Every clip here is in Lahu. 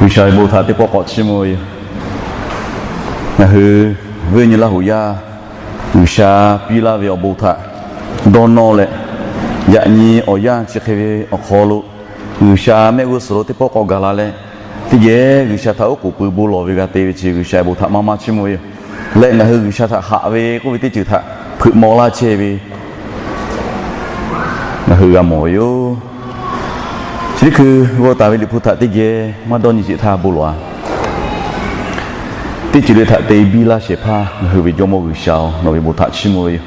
G'uiˬsha ve bon htaꞈ teˇ pawˆ k'awꞈ chiˇ mvuh ve yoˬ. Ngaˬ hui viˉ nyi Laˇ huˍ yaˇ G'uiˬsha piˇ laˇ ve awˬ bon htaꞈ dawˇ nawˇ leh, yaꞈ nyi awˬ yanˇ chi hk'e ve awˬ hk'aw lo G'uiˬsha mehˆ g'uˇ suhˍ lo teˇ pawˆ k'awꞈ gaˬ la leh, teˇ geh G'uiˬsha htaꞈ oˉ k'oˍ pui bon lawˬ ve g'a te ve chi G'uiˬsha ve bon htaꞈ maˇ maˇ chiˇ mvuh ve yoˬ. Leh ngaˬ hui G'uiˬsha htaꞈ haꞈ ve k'oˆ ve teˇ ceuˬ htaꞈ hpeuꞈ maw laˇ chehˇ ve ngaˬ hui g'a mawˬ ve yoˬ. Chi teˇ hkui g'aw taˍ ve Liꞈ hpu htaꞈ teˇ geh maˇ dawˇ nyi sheˍ htaˇ bon lawˬ-a. Teˇ ceuˬ le htaꞈ te biˇ laˇ shehˍ hpaˇ ngaˬ hui ve Jawˇmawˇ G'uiˬsha-oˬ, nawˬ ve bon htaꞈ chiˇ mvuh ve yoˬ.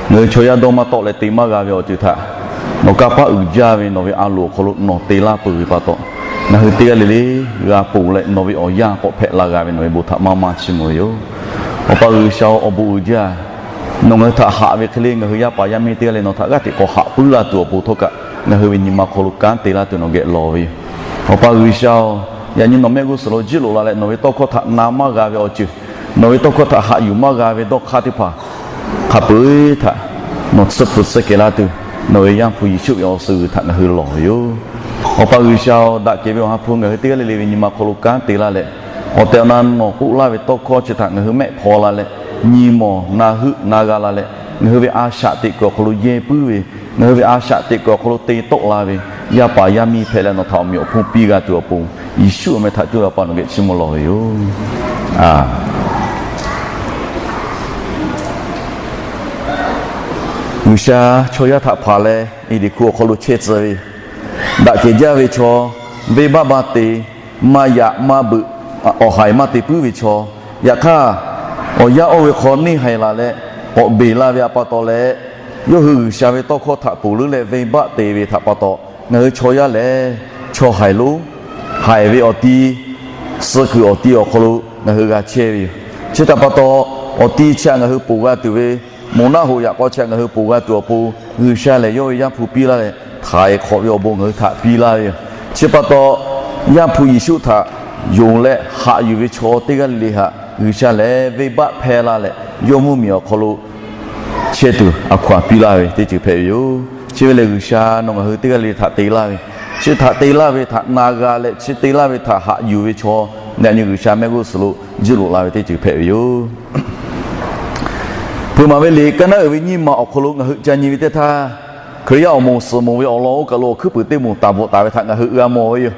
Ngaˬ hui chaw yaˇ dawˇ maˇ tawˆ leh te maˇ g'a ve awˬ ceuˬ htaꞈ nawˬ kanˇ paˆ uiˍ jaˇ ve nawˬ ve a loˍ awˬ hk'aw lo nawˬ te laˇ peuˬ ve pa taw, ngaˬ hui teˇ g'aˇ le le g'a ponˬ leh nawˬ ve awˬ yanˇ k'awꞈ hpehꞈ la g'a ve nawˬ ve bon htaꞈ maˇ maˇ chiˇ mvuh ve yoˬ. Awˬ pa G'uiˬsha-oˬ, awˬ bon uiˍ jaˇ. Nawˬ ngaˬ hui htaꞈ haꞈ ve hk'e le ngaˬ hui yaˇ paˍ yaˇ miˇ teˇ g'aˇ le nawˬ htaꞈ g'aˇ hteꞈ k'awꞈ haꞈ puiˉ laˇ tuˬ awˬ pon htawˇ kaꞈ ngaˬ hui ve nyi ma hk'aw lo kanˉ te laˇ tuˬ nawˬ geh lawˬ ve yoˬ. Awˬ pa G'uiˬsha-oˬ, yaꞈ nyi nawˬ mehˆ g'uˇ suhˍ lo jiˇ loꞈ la leh nawˬ ve tawˇ hkawˇ htaꞈ na maˇ g'a ve awˬ ceuˬ, nawˬ ve tawˇ hkawˇ htaꞈ haꞈ yuˬ maˇ g'a ve dawˇ hk'aˇ teˇ hpaˍ hk'a peu-eˬ htaꞈ nawˬ tsuhˇ hpu tsuhˇ kehˬ laˇ tuˬ, nawˬ ve Yaˇ hpu Yeˍsuˆ ve awˬ suhˍ g'uiˬ htaꞈ ngaˬ hui lawˬ ve yoˬ. Awˬ pa G'uiˬsha-oˬ, daꞈ kehˬ ve Awˬ ha hpu ngaˬ hui teˇ g'aˇ le le ve nyi ma hk'aw lo kanˉ te laˇ leh, awˬ tehˬ awˬ na nawˬ k'oˆ laˇ ve tawˇ hkawˇ chi htaꞈ ngaˬ hui mehˆ hpaw la leh, nyi mawˬ na heuˆ na g'a la leh, ngaˬ hui ve a shaꞈ teꞈ kuiˬ awˬ hk'aw lo yehˇ puiˉ ve, ngaˬ hui ve a shaꞈ teꞈ kuiˬ awˬ hk'aw lo te tawˆ la ve yaˇ paˍ yaˇ miˇ hpehꞈ leh nawˬ htaꞈ awˬ meꞈ awˬ hponˇ piˇ g'a tuˬ awˬ pon, Yeˍsuˆ awˬ meh htaꞈ cuˇ leh Awˬ pa nawˬ geh chiˇ mvuh lawˬ ve yoˬ. G'uiˬsha chaw yaˇ htaꞈ hpanˍ leh Eˍdenˍ hkuˇ awˬ hk'aw lo chehˇ tcuh ve, daꞈ kehˬ jaˇ ve chaw, venˇbaˆ maˇ te, maˇ yaꞈ maˇ beuꞈ, awˬ haiˬ maˇ te puiˉ ve chaw, yaꞈ hk'aˇ awˬ yanˇ oˇ ve hk'aw neˇ haiˬ laˬ leh k'awꞈ beˬ la ve htaꞈ pa taw leh, yawˇ hui G'uiˬsha ve tawˇ hkawˇ htaꞈ ponˬ leuˉ leh venˇbaˆ te ve htaꞈ pa taw, ngaˬ hui chaw yaˇ lehˬ chaw haiˬ lonˉ, haiˬ ve awˬ ti, suh kuiˬ awˬ ti awˬ hk'aw lo ngaˬ hui g'a chehˇ ve yoˬ. Chi htaꞈ pa taw, awˬ ti chi htaꞈ ngaˬ hui ponˬ g'a tuˬ ve, moˬ naˆ hoꞈ yaꞈ k'aw chi htaꞈ ngaˬ hui ponˬ g'a tuˬ awˬ pon, G'uiˬsha lehˬ yawˇ ve Yaˇ hpu piˇ laˇ leh htaiˍ hk'awꞈ ve awˬ bon ngaˬ hui htaꞈ piˇ laˇ ve yoˬ. Chi pa taw, Yaˇ hpu Yeˍsuˆ htaꞈ yonˍ leh haꞈ yuˬ ve chaw teˇ g'aˇ le le htaꞈ G'uiˬsha lehˬ venˇbaˆ hpehˇ laˇ leh, yawˇ mvuhˇmiˬ awˬ hk'aw lo chehˇ tuˬ a hkaw-anˬ piˇ laˇ ve teˇ ceuˬ hpehꞈ ve yoˬ. Chi ve lehˬ, G'uiˬsha nawˬ ngaˬ hui teˇ g'aˇ le le htaꞈ te laˇ ve, chi htaꞈ te laˇ ve htaꞈ na g'a leh, chi te laˇ ve htaꞈ haꞈ yuˬ ve chaw, yaꞈ nyi G'uiˬsha mehˆ g'uˇ suhˍ lo jiˇ loꞈ la ve teˇ ceuˬ hpehꞈ ve yoˬ. Hpeuꞈ maˍ ve liꞈ kaˇ naˉ uiˍ ve nyiˇ maˬ awˬ hk'aw lo ngaˬ hui ca nyi ve teˇ htaˇ, Hkriꞈ yaˇ awˬ moˍ suhˍ moˍ ve awˬ lawn oˇ kaˬ lo awˬ hkuiˉ puiˍ teˇ moˍ taˍ bvuhꞈ taˍ ve htaꞈ ngaˬ hui g'a mawˬ ve yoˬ.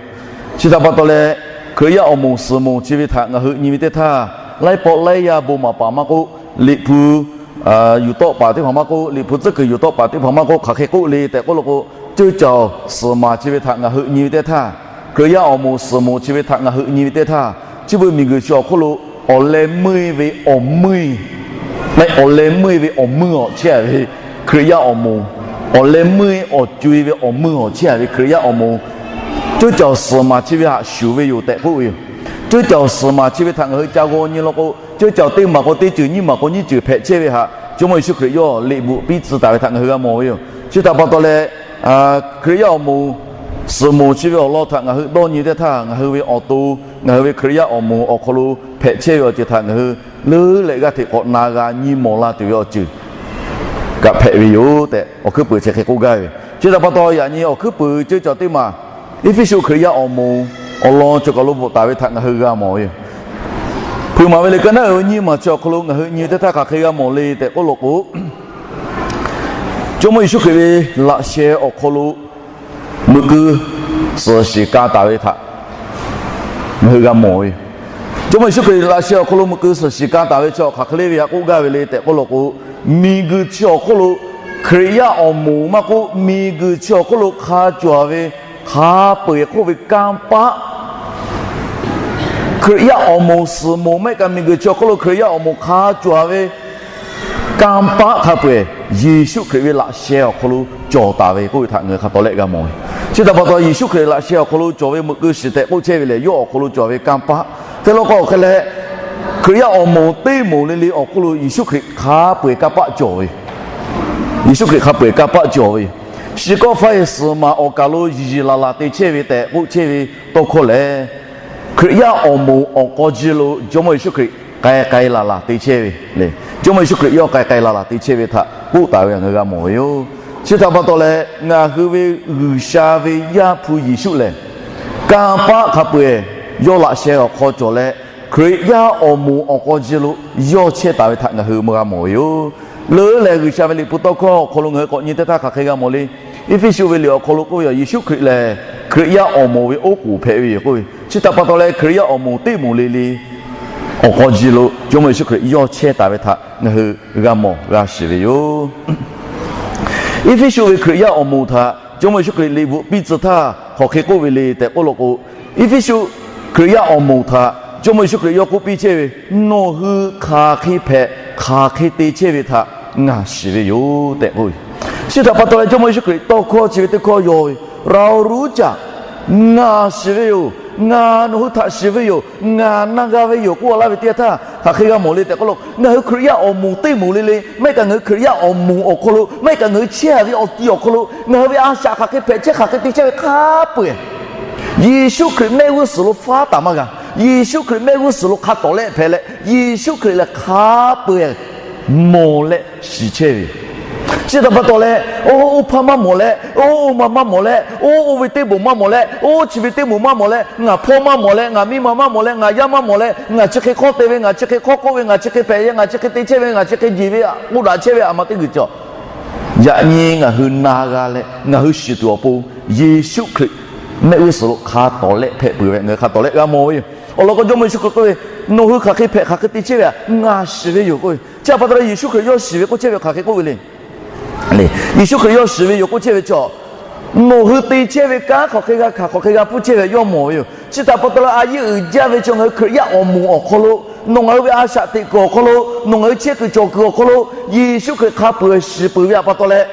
Chi htaꞈ pa taw leh, Hkriꞈ yaˇ awˬ moˍ suhˍ moˍ chi ve htaꞈ ngaˬ hui nyi ve teˇ htaˇ, laiˉ pawˆ laiˉ yaˇ bon maˍ paˍ maˇ k'oˆ, liꞈ hpu yuˬ tawˆ paˍ teˇ hpaˍ maˇ k'oˆ, liꞈ hpu tcuhˉ kuiˬ yuˬ tawˆ paˍ teˇ hpaˍ maˇ k'oˆ, hk'aˬ hk'e k'oˆ le tehꞈ k'oˆ lo k'o, ceuˇ caoˬ suhˍ maˍ chi ve htaꞈ ngaˬ hui nyi ve teˇ htaˇ, Hkriꞈ yaˇ awˬ moˍ suhˍ moˍ chi ve htaꞈ ngaˬ hui nyi ve teˇ htaˇ, chi beuꞈ miˬguiˬ chi awˬ hk'oˆ lo awˬ leh meuˇ ve awˬ meuˇ, awˬ leh meuˇ ve awˬ meuˇ awˬ chehˇ ve Hkriꞈ yaˇ awˬ moˍ, awˬ leh meuˇ awˬ co-e ve awˬ meuˇ awˬ chehˇ ve Hkriꞈ yaˇ awˬ moˍ, ceuˇ caoˬ suhˍ maˍ chi ve htaꞈ shuˍ ve yoˬ tehꞈ k'oˆ ve yoˬ. Ceuˇ caoˬ suhˍ maˍ chi ve htaꞈ ngaˬ hui ca g'aw nyi law k'o, ceuˇ caoˬ teˇ maˬ k'o teˇ ceuˬ, nyiˇ maˬ k'o nyiˇ ceuˬ hpehꞈ chehˇ ve htaꞈ Jawˇmawˇ Yeˍsuˆ Hkriꞈ yawˇ liꞈ bvuhꞈ piˇ tcuh taˍ ve htaꞈ ngaˬ hui g'a mawˬ ve yoˬ. Chi htaꞈ pa taw leh, Hkriꞈ yaˇ awˬ moˍ suhˍ moˍ chi ve awˬ lawn htaꞈ ngaˬ hui dawˇ nyi teˇ htaˇ, ngaˬ hui ve awˬ to, ngaˬ hui ve Hkriꞈ yaˇ awˬ moˍ awˬ hk'aw lo hpehꞈ chehˇ ve awˬ ceuˬ htaꞈ ngaˬ hui leuˉ leh g'aˇ hteꞈ k'awꞈ na g'a nyi mawˬ la tuˬ ve awˬ ceuˬ kaꞈ hpehꞈ ve yoˬ tehꞈ, awˬ hkuiˉ puiˍ chi hk'e k'oˆ gaˇ ve. Chi htaꞈ pa taw, yaꞈ nyi awˬ hkuiˉ puiˍ ceuˇ caoˬ teˇ maˬ Eˇfeˇsuꞈ Hkriꞈ yaˇ awˬ moˍ awˬ lawn cawˬ kaˬ lo bvuhꞈ taˍ ve htaꞈ ngaˬ hui g'a mawˬ ve yoˬ. Hpeuꞈ maˍ ve liꞈ kaˇ naˉ uiˍ ve nyiˇ maˬ chi awˬ hk'aw lo ngaˬ hui nyi teˇ htaˇ hk'aˬ hk'e g'a mawˬ le tehꞈ k'oˆ lo k'o, Jawˇmawˇ Yeˍsuˆ Hkriꞈ ve laꞈ sheh awˬ hk'aw lo meuꞈ keu suhˍ shiˍ ka taˍ ve htaꞈ ngaˬ hui g'a mawˬ ve yoˬ. Jawˇmawˇ Yeˍsuˆ Hkriꞈ laꞈ sheh awˬ hk'aw lo meuꞈ keu suhˍ shiˍ ka taˍ ve chi awˬ hk'aˬ hk'e le ve htaꞈ k'oˆ gaˇ ve le tehꞈ k'oˆ lo k'o, miˬguiˬ chi awˬ hk'oˆ lo Hkriꞈ yaˇ awˬ moˍ maˇ k'oˆ, miˬguiˬ chi awˬ hk'oˆ lo hk'a cawˬ ve hk'a peu-eˬ hk'oˆ ve kanˇ paˆ, Hkriꞈ yaˇ awˬ moˍ suhˍ moˍ mehˆ kaꞈ miˬguiˬ chi awˬ hk'oˆ lo Hkriꞈ yaˇ awˬ moˍ hk'a cawˬ ve kanˇ paˆ hk'a peu-eˬ Yeˍsuˆ Hkriꞈ ve laꞈ sheh awˬ hk'aw lo cawˬ taˍ ve k'oˆ ve htaꞈ ngaˬ hui hk'a tawˍ lehˆ g'a mawˬ ve. Chi htaꞈ pa taw, Yeˍsuˆ Hkriꞈ laꞈ sheh awˬ hk'aw lo cawˬ ve meuꞈ keu shiˍ tehꞈ k'oˆ chehˇ ve lehˬ, yawˇ awˬ hk'aw lo cawˬ ve kanˇ paˆ. Hk'e law k'o, hk'e leh Hkriꞈ yaˇ awˬ moˍ teˇ moˍ le le awˬ hk'oˆ lo Yeˍsuˆ Hkriꞈ hk'a peu-eˬ kanˇ paˆ cawˬ ve yoˬ. Yeˍsuˆ Hkriꞈ hk'a peu-eˬ kanˇ paˆ cawˬ ve yoˬ. Shiˍ kawˆ faˇ-e suhˍ maˍ awˬ kaˬ lo yiˬ yiˬ laˬ laˬ te chehˇ ve tehꞈ k'oˆ chehˇ ve tawˇ hkawˇ lehˬ, Hkriꞈ yaˇ awˬ moˍ awˬ k'aw ji lo Jawˇmawˇ Yeˍsuˆ Hkriꞈ k'ai k'ai laˬ laˬ te chehˇ ve le. Jawˇmawˇ Yeˍsuˆ Hkriꞈ yawˇ k'ai k'ai laˬ laˬ te chehˇ ve htaꞈ k'oˆ taˍ ve htaꞈ ngaˬ hui g'a mawˬ ve yoˬ. Chi htaꞈ pa taw leh, ngaˬ hui ve G'uiˬsha ve Yaˇ hpu Yeˍsuˆ lehˬ, Kanˇ paˆ hk'a peu-eˬ yawˇ laꞈ sheh awˬ hk'aw cawˬ leh, Hkriꞈ yaˇ awˬ moˍ awˬ k'aw ji lo yawˇ chehˇ taˍ ve htaꞈ ngaˬ hui mawˬ g'a mawˬ ve yoˬ. Leuˉ leh G'uiˬsha ve liꞈ hpu tawˇ hkawˇ awˬ hk'aw lo ngaˬ hui k'awꞈ nyi teˇ htaˇ hk'aˬ hk'e g'a mawˬ le. Eˇfeˇsuꞈ ve liꞈ awˬ hk'aw lo k'oˆ ve, Yeˍsuˆ Hkriꞈ lehˬ Hkriꞈ yaˇ awˬ moˍ ve oˉ k'oˍ hpehꞈ ve yoˬ k'oˆ ve. Chi htaꞈ pa taw leh Hkriꞈ yaˇ awˬ moˍ teˇ moˍ le le awˬ k'aw ji lo Jawˇmawˇ Yeˍsuˆ Hkriꞈ yawˇ chehˇ taˍ ve htaꞈ ngaˬ hui g'a mawˬ g'a shiˍ ve yoˬ. Eˇfeˇsuꞈ ve Hkriꞈ yaˇ awˬ moˍ htaꞈ Jawˇmawˇ Yeˍsuˆ Hkriꞈ liꞈ bvuhꞈ piˇ tcuh htaˇ hk'aˬ hk'e k'oˆ ve le tehꞈ k'oˆ law k'o, Eˇfeˇsuꞈ Hkriꞈ yaˇ awˬ moˍ htaꞈ Jawˇmawˇ Yeˍsuˆ Hkriꞈ yawˇ k'oˆ piˇ chehˇ ve, Nawˬ hui hk'aˬ hk'e hpehꞈ hk'aˬ hk'e te chehˇ ve htaꞈ ngaˬ shiˍ ve yoˬ tehꞈ k'oˆ ve. Chi htaꞈ pa taw leh Jawˇmawˇ Yeˍsuˆ Hkriꞈ tawˇ hkawˇ chi ve teˇ hkawˇ yaw ve, เรารู้จัก, ngaˬ shiˍ ve yoˬ, ngaˬ nawˬ hui htaꞈ shiˍ ve yoˬ, ngaˬ na g'a ve yoˬ k'oˆ laˇ ve teˇ yanˇ htaˇ hk'aˬ hk'e g'a mawˬ le tehꞈ k'oˆ law, ngaˬ hui Hkriꞈ yaˇ awˬ moˍ teˇ moˍ le le, maˇ heˆ kaꞈ ngaˬ hui Hkriꞈ yaˇ awˬ moˍ awˬ hk'aw lo, maˇ heˆ kaꞈ ngaˬ hui chehˇ ve awˬ ti awˬ hk'aw lo, ngaˬ hui ve a shaꞈ hk'aˬ hk'e hpehꞈ chehˇ hk'aˬ hk'e te chehˇ ve hk'a peu-eˬ, Yeˍsuˆ Hkriꞈ mehˆ g'uˇ suhˍ lo faˉ taˍ maˇ g'a. Yeˍsuˆ Hkriꞈ mehˆ g'uˇ suhˍ lo hk'a tawˍ lehˆ hpehꞈ leh, Yeˍsuˆ Hkriꞈ lehˬ hk'a peu-eˬ mawˬ leh shiˍ chehˇ ve yoˬ. Chi htaꞈ pa taw leh, oˇ oˇ hpaˇ maˇ mawˬ leh, oˇ oˇ ma maˇ mawˬ leh, oˇ oˇ ve teˇ moˍ maˇ mawˬ leh, oˇ chi ve teˇ moˍ maˇ mawˬ leh, ngaˬ hpawˇ maˇ mawˬ leh, ngaˬ miˇ ma maˇ mawˬ leh, ngaˬ yaˇ maˇ mawˬ leh, ngaˬ chi hk'e hk'awˇ te ve, ngaˬ chi hk'e hk'awˇ k'oˆ ve, ngaˬ chi hk'e hpehꞈ ve, ngaˬ chi hk'e te chehˇ ve, ngaˬ chi hk'e jeˬ ve, k'oˆ daꞈ chehˇ ve a ma teˇ g'uiˬ cawˬ. Yaꞈ nyi ngaˬ hui na g'a leh ngaˬ hui shiˍ tuˬ awˬ pon, Yeˍsuˆ Hkriꞈ mehˆ g'uˇ suhˍ lo hk'a tawˍ lehˆ hpehꞈ peuˬ ve ngaˬ hui hk'a tawˍ lehˆ g'a mawˬ ve yoˬ. Awˬ lawn k'o Jawˇmawˇ Yeˍsuˆ Hkriꞈ k'oˆ ve, Nawˬ hui hk'aˬ hk'e hpehꞈ hk'aˬ hk'e te chehˇ ve htaꞈ ngaˬ shiˍ ve yoˬ k'oˆ ve. Chi htaꞈ pa taw leh Yeˍsuˆ Hkriꞈ yawˇ shiˍ ve k'oˆ chehˇ ve hk'aˬ hk'e k'oˆ ve le. Yeˍsuˆ Hkriꞈ yawˇ shiˍ ve yoˬ k'oˆ chehˇ ve chaw, nawˬ hui te chehˇ ve kanˉ hk'aˬ hk'e g'a hkanˍ hk'aˬ hk'e g'a pfuhˇ chehˇ ve yawˇ mawˬ ve yoˬ. Chi htaꞈ pa taw leh a yiˇ uiˍ jaˇ ve chaw ngaˬ hui Hkriꞈ yaˇ awˬ moˍ awˬ hk'aw lo, nawˬ ngaˬ hui ve a shaꞈ teꞈ kuiˬ awˬ hk'aw lo, nawˬ ngaˬ hui chehˇ kuiˬ cawˬ kuiˬ awˬ hk'aw lo, Yeˍsuˆ Hkriꞈ hk'a peu-eˬ shiˍ peuˬ ve htaꞈ pa taw leh,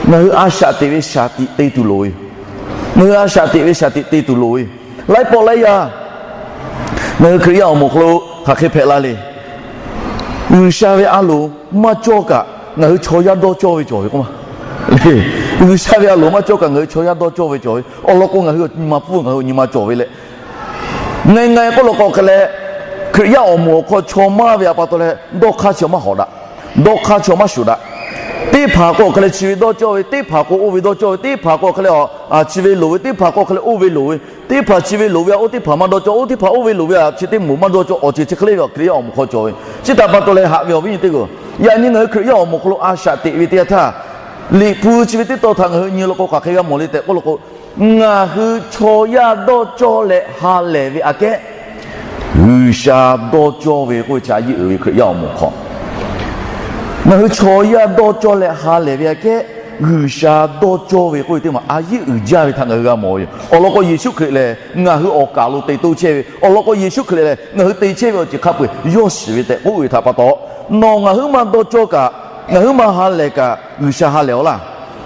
ngaˬ hui a shaꞈ teꞈ ve shaˍ tiꞈ te tuˬ loˍ ve yoˬ. Ngaˬ hui a shaꞈ teꞈ ve shaˍ tiꞈ te tuˬ loˍ ve yoˬ. Laiˉ pawˆ laiˉ yaˇ ngaˬ hui Hkriꞈ yaˇ awˬ moˍ hk'aw lo hk'aˬ hk'e hpehꞈ la le. G'uiˬsha ve a loˍ maˇ cawˇ kaꞈ ngaˬ hui chaw yaˇ dawˇ cawˇ ve cawˬ ve k'o ma. G'uiˬsha ve a loˍ maˇ cawˇ kaꞈ ngaˬ hui chaw yaˇ dawˇ cawˇ ve cawˬ ve awˬ lawn k'o, ngaˬ hui nyi ma pfuhˇ, ngaˬ hui nyi ma cawˬ ve leh, ngaˬ ngaˬ k'oˆ law k'o hk'e leh, Hkriꞈ yaˇ awˬ moˍ awˬ hk'aw chaw maˇ ve htaꞈ pa taw leh dawˇ hk'aˇ chaw maˇ hawꞈ daꞈ. Dawˇ hk'aˇ chaw maˇ shuˍ daꞈ. Teˇ hpaˍ k'o hk'e leh chi ve dawˇ cawˇ ve, teˇ hpaˍ k'o oˇ ve dawˇ cawˇ ve, teˇ hpaˍ k'o hk'e leh chi ve loˍ ve, teˇ hpaˍ k'o hk'e leh oˇ ve loˍ ve, teˇ hpaˍ chi ve loˍ ve htaꞈ oˇ teˇ hpaˍ maˇ dawˇ cawˇ, oˇ teˇ hpaˍ oˇ ve loˍ ve htaꞈ chi teˇ moˍ maˇ dawˇ cawˇ, awˬ ceuˬ chi hk'e le ve Hkriꞈ yaˇ awˬ moˍ hk'aw cawˬ ve. Chi htaꞈ pa taw leh haꞈ ve awˬ viˉ nyi teˇ hpaˍ-oˬ, yaꞈ nyi ngaˬ hui Hkriꞈ yaˇ awˬ moˍ hk'aw lo a shaꞈ teꞈ ve teˇ yanˇ htaˇ, Liꞈ hpu chi ve teˇ tawn htaꞈ ngaˬ hui nyi law k'o hk'aˬ hk'e g'a mawˬ le tehꞈ k'oˆ law k'o, ngaˬ hui chaw yaˇ dawˇ cawˇ leh ha lehˬ ve aꞈ kehˉ G'uiˬsha dawˇ cawˇ ve k'oˆ ve chi a yiˇ uiˍ ve Hkriꞈ yaˇ awˬ moˍ hk'aw, ngaˬ hui chaw yaˇ dawˇ cawˇ leh ha lehˬ ve aꞈ kehˉ G'uiˬsha dawˇ cawˇ ve k'oˆ ve teˇ maˬ a yiˇ uiˍ jaˇ ve htaꞈ ngaˬ hui g'a mawˬ ve yoˬ. Awˬ lawn k'o Yeˍsuˆ Hkriꞈ lehˬ ngaˬ hui awˬ kaˍ lo te toˇ chehˇ ve, awˬ lawn k'o Yeˍsuˆ Hkriꞈ lehˬ ngaˬ hui te chehˇ ve awˬ ceuˬ hk'a peu-eˬ yawˇ shiˍ ve tehꞈ k'oˆ ve htaꞈ pa taw, nawˬ ngaˬ huiˉ maˇ dawˇ cawˇ kaꞈ, ngaˬ huiˉ maˇ ha lehˬ kaꞈ G'uiˬsha ha lehˬ-aw laˇ.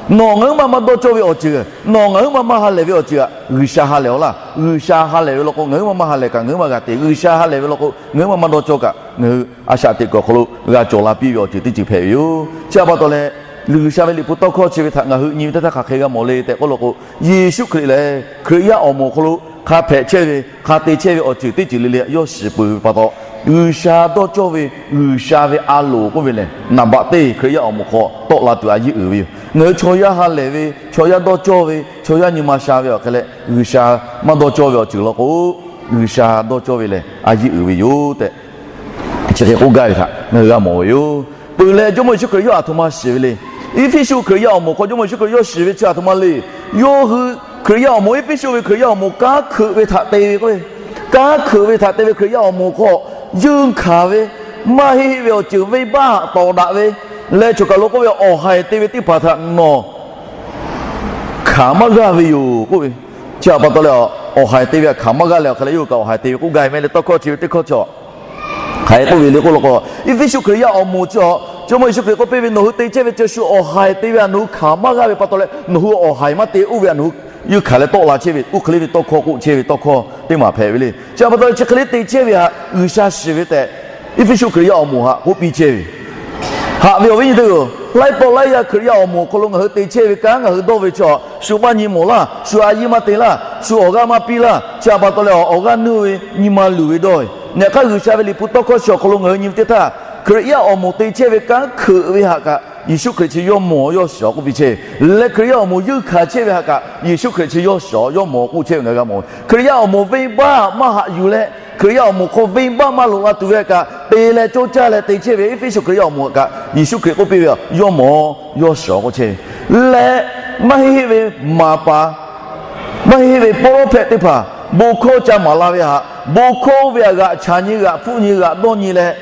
Nawˬ ngaˬ huiˉ maˇ maˇ dawˇ cawˇ ve awˬ ceuˬ, nawˬ ngaˬ huiˉ maˇ maˇ ha lehˬ ve awˬ ceuˬ htaꞈ G'uiˬsha ha lehˬ-aw laˇ. G'uiˬsha ha lehˬ ve law k'o ngaˬ huiˉ maˇ maˇ ha lehˬ kaꞈ ngaˬ huiˉ maˇ g'a te. G'uiˬsha ha lehˬ ve law k'o ngaˬ huiˉ maˇ maˇ dawˇ cawˇ kaꞈ ngaˬ hui a shaꞈ teꞈ kuiˬ awˬ hk'aw lo g'a cawˬ la piˇ ve awˬ ceuˬ teˇ ceuˬ hpehꞈ ve yoˬ. Chi htaꞈ pa taw leh, G'uiˬsha ve liꞈ hpu tawˇ hkawˇ chi ve htaꞈ ngaˬ hui nyi ve teˇ htaˇ hk'aˬ hk'e g'a mawˬ le tehꞈ k'oˆ law k'o, Yeˍsuˆ Hkriꞈ lehˬ Hkriꞈ yaˇ awˬ moˍ awˬ hk'aw lo hk'a hpehꞈ chehˇ ve, hk'a te chehˇ ve awˬ ceuˬ teˇ ceuˬ le le yawˇ shiˍ peuˬ ve pa taw, G'uiˬsha dawˇ cawˇ ve, G'uiˬsha ve a loˍ k'oˆ ve lehˬ naˍ baꞈ teˇ Hkriꞈ yaˇ awˬ moˍ hk'aw tawˆ la tuˬ a yiˇ uiˍ ve yoˬ. Ngaˬ hui chaw yaˇ ha lehˬ ve, chaw yaˇ dawˇ cawˇ ve, chaw yaˇ nyi ma sha ve awˬ hk'e leh G'uiˬsha maˇ dawˇ cawˇ ve awˬ ceuˬ law k'o, G'uiˬsha dawˇ cawˇ ve lehˬ a yiˇ uiˍ ve yoˬ tehꞈ chi hk'e k'oˆ gaˇ ve htaꞈ ngaˬ hui g'a mawˬ ve yoˬ. Peuˬ leh Jawˇmawˇ Yeˍsuˆ Hkriꞈ yawˇ aˬ htoꞈ ma shiˍ ve le. Eˇfeˇsuꞈ Hkriꞈ yaˇ awˬ moˍ hk'aw Jawˇmawˇ Yeˍsuˆ Hkriꞈ yawˇ shiˍ ve chi aˬ htoꞈ ma le. Yawˇ hui Hkriꞈ yaˇ awˬ moˍ, Eˇfeˇsuꞈ ve Hkriꞈ yaˇ awˬ moˍ kanˉ hkeuꞈ ve htaꞈ te ve k'o, kanˉ hkeuꞈ ve htaꞈ te ve Hkriꞈ yaˇ awˬ moˍ hk'aw, yeunˇ hkanˍ ve, maˇ heˆ ve awˬ ceuˬ venˇbaˆ htaꞈ tawˍ daꞈ ve, leh choˬ kaˬ lo k'oˆ ve awˬ haiˬ te ve teˇ hpaˍ htaꞈ nawˬ hkanˍ maˇ g'aˇ ve yoˬ k'oˆ ve. Chi htaꞈ pa taw leh, awˬ haiˬ te ve htaꞈ hkanˍ maˇ g'aˇ leh awˬ hk'e leh yawˇ hui kaꞈ awˬ haiˬ te ve k'oˆ gaˇ ve mehˆ leh tawˇ hkawˇ chi ve teˇ hkawˇ cawˬ hk'aˬ hk'e k'oˆ ve le k'oˆ law k'o, Eˇfeˇsuꞈ Hkriꞈ yaˇ awˬ moˍ chi a, Jawˇmawˇ Yeˍsuˆ Hkriꞈ k'oˆ piˇ ve, nawˬ hui te chehˇ ve chi shu awˬ haiˬ te ve htaꞈ nawˬ hui hkanˍ maˇ g'aˇ ve pa taw leh, nawˬ hui awˬ haiˬ maˇ te, oˇ ve htaꞈ nawˬ hui yeunˇ hkanˍ leh tawˆ la chehˇ ve, oˇ hk'e le ve tawˇ hkawˇ k'oˆ chehˇ ve tawˇ hkawˇ teˇ maˬ hpehꞈ ve le. Chi htaꞈ pa taw leh chi hk'e le te chehˇ ve htaꞈ G'uiˬsha shiˍ ve tehꞈ, Eˇfeˇsuꞈ Hkriꞈ yaˇ awˬ moˍ htaꞈ k'oˆ piˇ chehˇ ve Haꞈ ve awˬ viˉ nyi teˇ hpaˍ-oˬ, laiˉ pawˆ laiˉ yaˇ Hkriꞈ yaˇ awˬ moˍ awˬ hk'aw lo ngaˬ hui te chehˇ ve kanˉ ngaˬ hui dawˇ ve chi a, shu maˇ nyi mawˬ laˇ, shu a yiˇ maˇ te laˇ, shu awˬ g'aˇ maˇ piˇ laˇ. Chi htaꞈ pa taw leh awˬ g'aˇ nuˇ ve nyi ma luˬ ve dawˇ ve. Yaꞈ hk'aˇ G'uiˬsha ve liꞈ hpu tawˇ hkawˇ chi awˬ hk'aw lo ngaˬ hui nyi ve teˇ htaˇ, Hkriꞈ yaˇ awˬ moˍ te chehˇ ve kanˉ hkeuꞈ ve htaꞈ kaꞈ Yeˍsuˆ Hkriꞈ chi yawˇ mawˬ yawˇ shawˍ k'oˆ piˇ chehˇ ve. Leh Hkriꞈ yaˇ awˬ moˍ yeunˇ hkanˍ chehˇ ve htaꞈ kaꞈ Yeˍsuˆ Hkriꞈ chi yawˇ shawˍ yawˇ mawˬ k'oˆ chehˇ ve ngaˬ hui g'a mawˬ ve. Hkriꞈ yaˇ awˬ moˍ venˇbaˆ maˇ haꞈ yuˬ leh, Hkriꞈ yaˇ awˬ moˍ hk'aw venˇbaˆ maˇ loꞈ la tuˬ ve htaꞈ kaꞈ te leh coˇ caˇ leh te chehˇ ve Eˇfeˇsuꞈ Hkriꞈ yaˇ awˬ moˍ htaꞈ kaꞈ Yeˍsuˆ Hkriꞈ k'oˆ piˇ ve, yawˇ mawˬ yawˇ shawˍ k'oˆ chehˇ ve. Leh maˇ heˆ ve maˍ paˍ, maˇ heˆ ve pawˇ lawˉ hpehꞈ teˇ hpaˍ bon hkawˇ ca maˍ la ve htaꞈ, bon hkawˇ oˇ ve htaꞈ g'aꞈ chaˍ nyi, g'aꞈ hpfuhˆ nyi, g'aꞈ dawˇ nyi leh,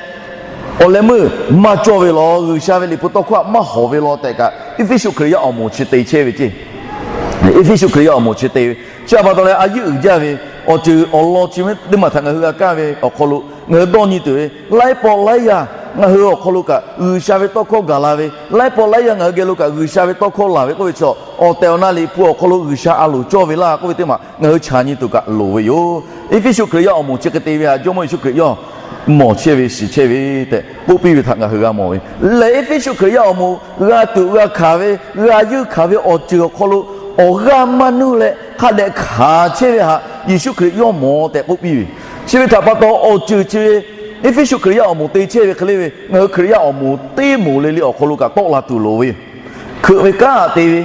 awˬ leh meuˇ maˇ cawˇ ve law. G'uiˬsha ve Liꞈ hpu tawˇ hkawˇ htaꞈ maˇ hawˍ ve law tehꞈ kaꞈ, Eˇfeˇsuꞈ Hkriꞈ yaˇ awˬ moˍ chi te chehˇ ve ceˇ. Eˇfeˇsuꞈ Hkriꞈ yaˇ awˬ moˍ chi te ve chi a pa taw leh, a yeˇ uiˍ jaˇ ve awˬ ceuˬ awˬ lawn chi ve teˇ maˬ htaꞈ ngaˬ hui g'a kaˇ ve awˬ hk'aw lo ngaˬ hui dawˇ nyi tuˬ ve, laiˉ pawˆ laiˉ yaˇ ngaˬ hui awˬ hk'aw lo kaꞈ G'uiˬsha ve tawˇ hkawˇ gaˬ la ve, laiˉ pawˆ laiˉ yaˇ ngaˬ hui geh lo kaꞈ G'uiˬsha ve tawˇ hkawˇ laˬ ve k'oˆ ve chi, awˬ tehˬ awˬ na Liꞈ hpu awˬ hk'aw lo G'uiˬsha a loˍ cawˇ ve laˇ k'oˆ ve teˇ maˬ ngaˬ hui chaˍ nyi tuˬ kaꞈ loˍ ve yoˬ. Eˇfeˇsuꞈ Hkriꞈ yaˇ awˬ moˍ chi hk'e te ve htaꞈ Jawˇmawˇ Yeˍsuˆ Hkriꞈ yawˇ mawˬ chehˇ ve shiˍ chehˇ ve tehꞈ k'oˆ piˇ ve htaꞈ ngaˬ hui g'a mawˬ ve. Leh Eˇfeˇsuꞈ Hkriꞈ yaˇ awˬ moˍ g'a tuꞈ g'a hkanˍ ve, g'a yeunˇ hkanˍ ve awˬ ceuˬ awˬ hk'aw lo awˬ g'aˇ maˇ nuˇ leh hk'a dehꞈ hkanˍ chehˇ ve htaꞈ Yeˍsuˆ Hkriꞈ yawˇ mawˬ tehꞈ k'oˆ piˇ ve. Chi ve htaꞈ pa taw, awˬ ceuˬ chi ve Eˇfeˇsuꞈ Hkriꞈ yaˇ awˬ moˍ te chehˇ ve hk'e le ve, ngaˬ hui Hkriꞈ yaˇ awˬ moˍ teˇ moˍ le le awˬ hk'aw lo kaꞈ tawˆ la tuˬ loˍ ve yoˬ. Hkeuꞈ ve kanˉ htaꞈ te ve,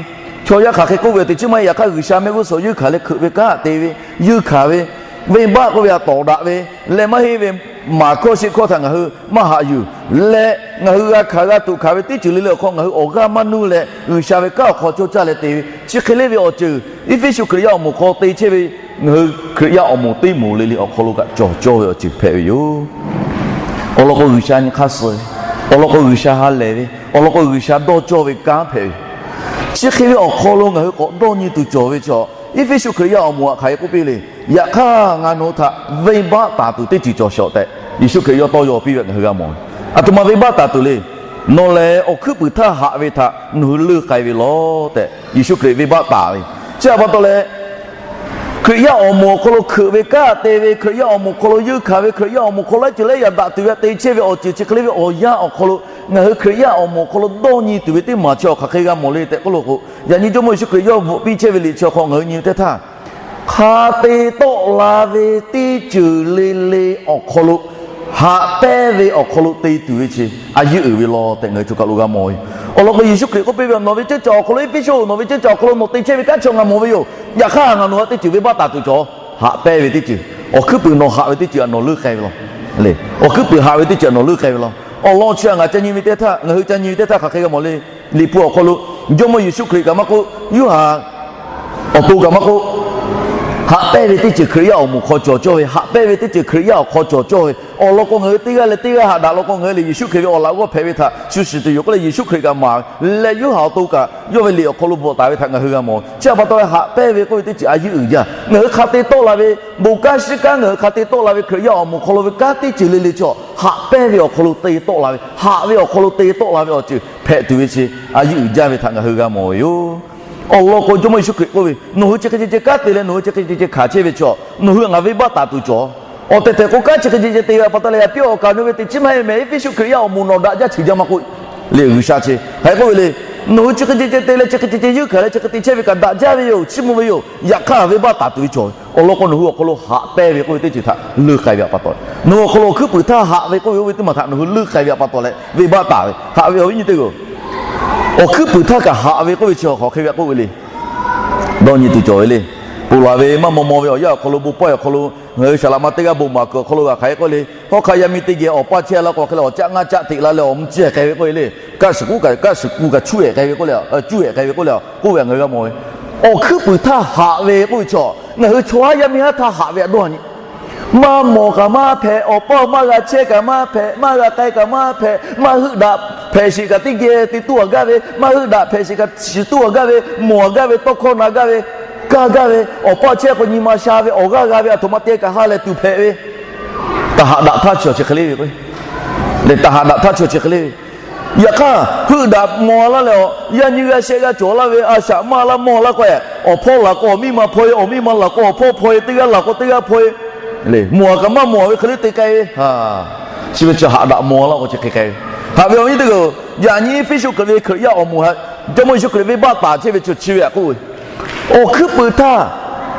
chaw yaˇ hk'aˬ hk'e k'oˆ ve teˇ ceuˬ maˇ heˆ. Yaꞈ hk'aˇ, G'uiˬsha mehˆ g'uˇ suhˍ yeunˇ hkanˍ leh hkeuꞈ ve kanˉ htaꞈ te ve, yeunˇ hkanˍ ve, venˇbaˆ k'oˆ ve htaꞈ tawˍ daꞈ ve, leh maˇ heˆ ve maˍ hkawˇ sheˆ hkawˇ htaꞈ ngaˬ hui maˇ haꞈ yuˬ leh, ngaˬ hui g'a hkanˍ g'a tuꞈ hkanˍ ve teˇ ceuˬ le le awˬ hk'aw ngaˬ hui awˬ g'aˇ maˇ nuˇ leh G'uiˬsha ve kanˉ awˬ hk'aw cawˇ caˇ leh te ve, chi hk'e le ve awˬ ceuˬ Eˇfeˇsuꞈ Hkriꞈ yaˇ awˬ moˍ hk'aw te chehˇ ve ngaˬ hui Hkriꞈ yaˇ awˬ moˍ teˇ moˍ le le awˬ hk'aw lo kaꞈ cawˬ cawˇ ve awˬ ceuˬ hpehꞈ ve yoˬ. Awˬ lawn k'o, G'uiˬsha nyi hk'aˇ suh ve, awˬ lawn k'o, G'uiˬsha ha lehˬ ve, awˬ lawn k'o, G'uiˬsha dawˇ cawˇ ve kanˉ hpehꞈ ve, chi hk'e ve awˬ hk'aw lo ngaˬ hui k'awꞈ dawˇ nyi tuˬ cawˬ ve chaw, Eˇfeˇsuꞈ Hkriꞈ yaˇ awˬ moˍ htaꞈ hk'aˬ hk'e k'oˆ piˇ le. Yaꞈ hk'aˇ, ngaˬ nawˬ hui htaꞈ venˇbaˆ taˍ tuˬ teˇ ceuˬ cawˬ shawˍ tehꞈ Yeˍsuˆ Hkriꞈ yawˇ tawˇ yaw piˇ ve ngaˬ hui g'a mawˬ ve. Aˬ htoꞈ ma venˇbaˆ taˍ tuˬ le. Nawˬ lehˬ awˬ hkuiˉ puiˍ htaˇ haꞈ ve htaꞈ nawˬ hui leuˇ k'ai ve law tehꞈ Yeˍsuˆ Hkriꞈ venˇbaˆ taˍ ve. Chi htaꞈ pa taw leh, Hkriꞈ yaˇ awˬ moˍ awˬ hk'aw lo hkeuꞈ ve kanˉ te ve, Hkriꞈ yaˇ awˬ moˍ awˬ hk'aw lo yeunˇ hkanˍ ve, Hkriꞈ yaˇ awˬ moˍ awˬ hk'aw lo laiˉ ceuˬ laiˉ yaꞈ daꞈ tuˬ ve htaꞈ te chehˇ ve awˬ ceuˬ chi hk'e le ve awˬ yanˇ awˬ hk'aw lo, ngaˬ hui Hkriꞈ yaˇ awˬ moˍ awˬ hk'aw lo dawˇ nyi tuˬ ve teˇ maˬ chi awˬ hk'aˬ hk'e g'a mawˬ le tehꞈ k'oˆ lo k'o, yaꞈ nyi Jawˇmawˇ Yeˍsuˆ Hkriꞈ yawˇ bvuhꞈ piˇ chehˇ ve liꞈ chi awˬ hk'aw ngaˬ hui nyi ve teˇ htaˇ, hk'a te tawˆ la ve teˇ ceuˬ le le awˬ hk'aw lo, haꞈ pehnˇ ve awˬ hk'aw lo te tuˬ ve chi a yeˇ uiˍ ve law tehꞈ ngaˬ hui choˬ kaˬ lo g'a mawˬ ve. Awˬ lawn k'o, Yeˍsuˆ Hkriꞈ k'oˆ piˇ ve, Nawˬ ve ceuˇ caˬ awˬ hk'aw lo, Eˇfeˇsuꞈ, nawˬ ve ceuˇ caˬ awˬ hk'aw lo nawˬ te chehˇ ve kanˉ chi ngaˬ mawˬ ve yoˬ. Yaꞈ hk'aˇ, ngaˬ nawˬ htaꞈ teˇ ceuˬ venˇbaˆ taˍ tuˬ cawˬ. Haꞈ pehnˇ ve teˇ ceuˬ, awˬ hkuiˉ puiˍ nawˬ haꞈ ve teˇ ceuˬ htaꞈ nawˬ leuˇ k'ai ve law. Awˬ hkuiˉ puiˍ haꞈ ve teˇ ceuˬ htaꞈ nawˬ leuˇ k'ai ve law. Awˬ lawn chi ngaˬ ca nyi ve teˇ htaˇ, ngaˬ hui ca nyi ve teˇ htaˇ hk'aˬ hk'e g'a mawˬ le. Liꞈ hpu awˬ hk'aw lo Jawˇmawˇ Yeˍsuˆ Hkriꞈ kaꞈ maˇ k'oˆ, Yoˇhanˬ awˬ to kaꞈ maˇ k'oˆ, haꞈ pehnˇ ve teˇ ceuˬ Hkriꞈ yaˇ awˬ moˍ hk'aw cawˬ cawˇ ve, haꞈ pehnˇ ve teˇ ceuˬ Hkriꞈ yaˇ awˬ hk'aw cawˬ cawˇ ve. Awˬ lawn k'o, ngaˬ hui teˇ g'aˇ leh teˇ g'aˇ haꞈ daꞈ law k'o, ngaˬ hui lehˬ Yeˍsuˆ Hkriꞈ ve awˬ laꞈ g'awˇ hpehꞈ ve htaꞈ shu shiˍ tuˬ yoˬ k'oˆ leh Yeˍsuˆ Hkriꞈ kaꞈ maˍ ve leh, Yoˇhanˬ awˬ to kaꞈ yawˇ ve liꞈ awˬ hk'aw lo bvuhꞈ taˍ ve htaꞈ ngaˬ hui g'a mawˬ. Chi htaꞈ pa taw leh, haꞈ pehnˇ ve k'oˆ ve teˇ ceuˬ a yeˇ uiˍ jaˇ. Ngaˬ hui hk'a te tawˆ la ve, bon kanˉ shiˉ kanˉ ngaˬ hui hk'a te tawˆ la ve Hkriꞈ yaˇ awˬ moˍ hk'aw lo ve kanˉ teˇ ceuˬ le le chaw, haꞈ pehnˇ ve awˬ hk'aw lo te tawˆ la ve, haꞈ ve awˬ hk'aw lo te tawˆ la ve awˬ ceuˬ hpehꞈ tuˬ ve chi a yeˇ uiˍ jaˇ ve htaꞈ ngaˬ hui g'a mawˬ ve yoˬ. Awˬ lawn k'o, Jawˇmawˇ Yeˍsuˆ Hkriꞈ k'oˆ ve, Nawˬ hui chi hk'e ceh ceh kanˉ te leh nawˬ hui chi hk'e ceh ceh hkanˍ chehˇ ve chaw, nawˬ hui htaꞈ ngaˬ venˇbaˆ taˍ tuˬ cawˬ. Awˬ tehˬ tehˬ k'o, kanˉ chi hk'e ceh ceh te ve pa taw leh, yaꞈ piˇ awˬ kaˍ nu ve teꞈ chiˉ maˇ heˆ mehˍ. Eˇfeˇsuꞈ Hkriꞈ yaˇ awˬ moˍ nawˬ daꞈ jaˇ chi jaˇ maˇ k'oˆ le. G'uiˬsha chi hk'aˬ hk'e k'oˆ ve le. Nawˬ hui chi hk'e ceh ceh te leh chi hk'e ceh ceh yeunˇ hkanˍ leh chi hk'e te chehˇ ve kaꞈ daꞈ jaˇ ve yoˬ, chiˇ mvuh ve yoˬ. Yaꞈ hk'aˇ, venˇbaˆ taˍ tuˬ ve cawˬ ve. Awˬ lawn k'o, nawˬ hui awˬ hk'aw lo haꞈ pehnˇ ve k'oˆ ve teˇ ceuˬ htaꞈ leuˇ k'ai ve pa taw, nawˬ hui awˬ hk'aw lo awˬ hkuiˉ puiˍ htaˇ haꞈ ve k'oˆ ve oˇ ve teˇ maˬ htaꞈ nawˬ hui leuˇ k'ai ve pa taw leh venˇbaˆ taˍ ve. Haꞈ ve awˬ viˉ nyi teˇ g'aˇ, awˬ hkuiˉ puiˍ htaˇ kaꞈ haꞈ ve k'oˆ ve chi hk'aˬ hk'e ve k'oˆ ve le. Dawˇ nyi tuˬ cawˬ ve le. Ponˬ laˬ ve maˇ maw maw ve awˬ yanˇ awˬ hk'aw lo, bon pawehˇ awˬ hk'aw lo, ngaˬ hui saˍ laꞈ ma teˇ g'aˇ bon maˍ kuiˬ awˬ hk'aw lo g'a hk'aˬ hk'e k'oˆ le. Hawˉ hk'aˆ yaˇ miˇ teˇ geh awˬ paˇ chehˇ la k'o hk'e leh awˬ caˆ ngaˇ caˆ teꞈ la leh awˬ mvuh ciˇ hk'e ve k'oˆ ve le. Kaˆ shiˍ kuˉ kaꞈ, kaˆ shiˍ kuˬ kaꞈ cuˇ hehꞈ hk'e ve k'oˆ le, cuˇ hehꞈ hk'e ve k'oˆ le, k'oˆ ve ngaˬ hui g'a mawˬ ve. Awˬ hkuiˉ puiˍ htaˇ haꞈ ve k'oˆ ve chaw, ngaˬ hui chaw haˉ yaˇ miˇ haˉ htaˇ haꞈ ve htaꞈ dawˇ nyi. Maˇ mawˬ kaꞈ maˇ hpehꞈ, awˬ paˇ maˇ g'a chehˇ kaꞈ maˇ hpehꞈ, maˇ g'a k'ai kaꞈ maˇ hpehꞈ, maˇ heuˆ daꞈ hpehꞈ sheˍ kaꞈ teˇ geh te tuˬ a gaˇ ve, maˇ heuˆ daꞈ hpehꞈ sheˍ kaꞈ shiˍ tuˬ a gaˇ ve, mawˬ a gaˇ ve, tawˇ hkawˇ na gaˇ ve, kaˇ gaˇ ve, awˬ paˇ chehˇ k'o nyi ma sha ve, awˬ g'aˇ g'a ve, aˬ htoꞈ ma te kaꞈ ha lehˬ tuˬ hpehꞈ ve. Taˍ haꞈ daꞈ htaˇ chi awˬ chi hk'e le ve k'o, lehˬ taˍ haꞈ daꞈ htaˇ chi awˬ chi hk'e le ve. Yaꞈ hk'aˇ, heuˆ daꞈ mawˬ a laˇ leh, awˬ yaˇ nyiˇ g'aˇ shehˆ g'aˇ cawˬ laˇ ve, a shaꞈ maˇ laˇ mawˬ laˇ k'o, awˬ hpawˇ laˬ k'o awˬ miˇ ma hpawˇ e, awˬ miˇ ma laˬ k'o awˬ hpawˇ hpawˇ e, teˇ g'aˇ laˬ k'o teˇ g'aˇ hpawˇ e. Lehˬ, mawˬ a kaꞈ maˇ mawˬ ve hk'e le te k'ai ve. Chi ve chi haꞈ daꞈ mawˬ a laˇ k'o chi hk'e k'ai ve. Haꞈ ve awˬ viˉ teˇ g'aˇ, yaꞈ nyi Eˇfeˇsuꞈ Hkriꞈ ve Hkriꞈ yaˇ awˬ moˍ htaꞈ Jawˇmawˇ Yeˍsuˆ Hkriꞈ venˇbaˆ taˍ chehˇ ve chi chi ve htaꞈ k'oˆ ve, awˬ hkuiˉ puiˍ htaˇ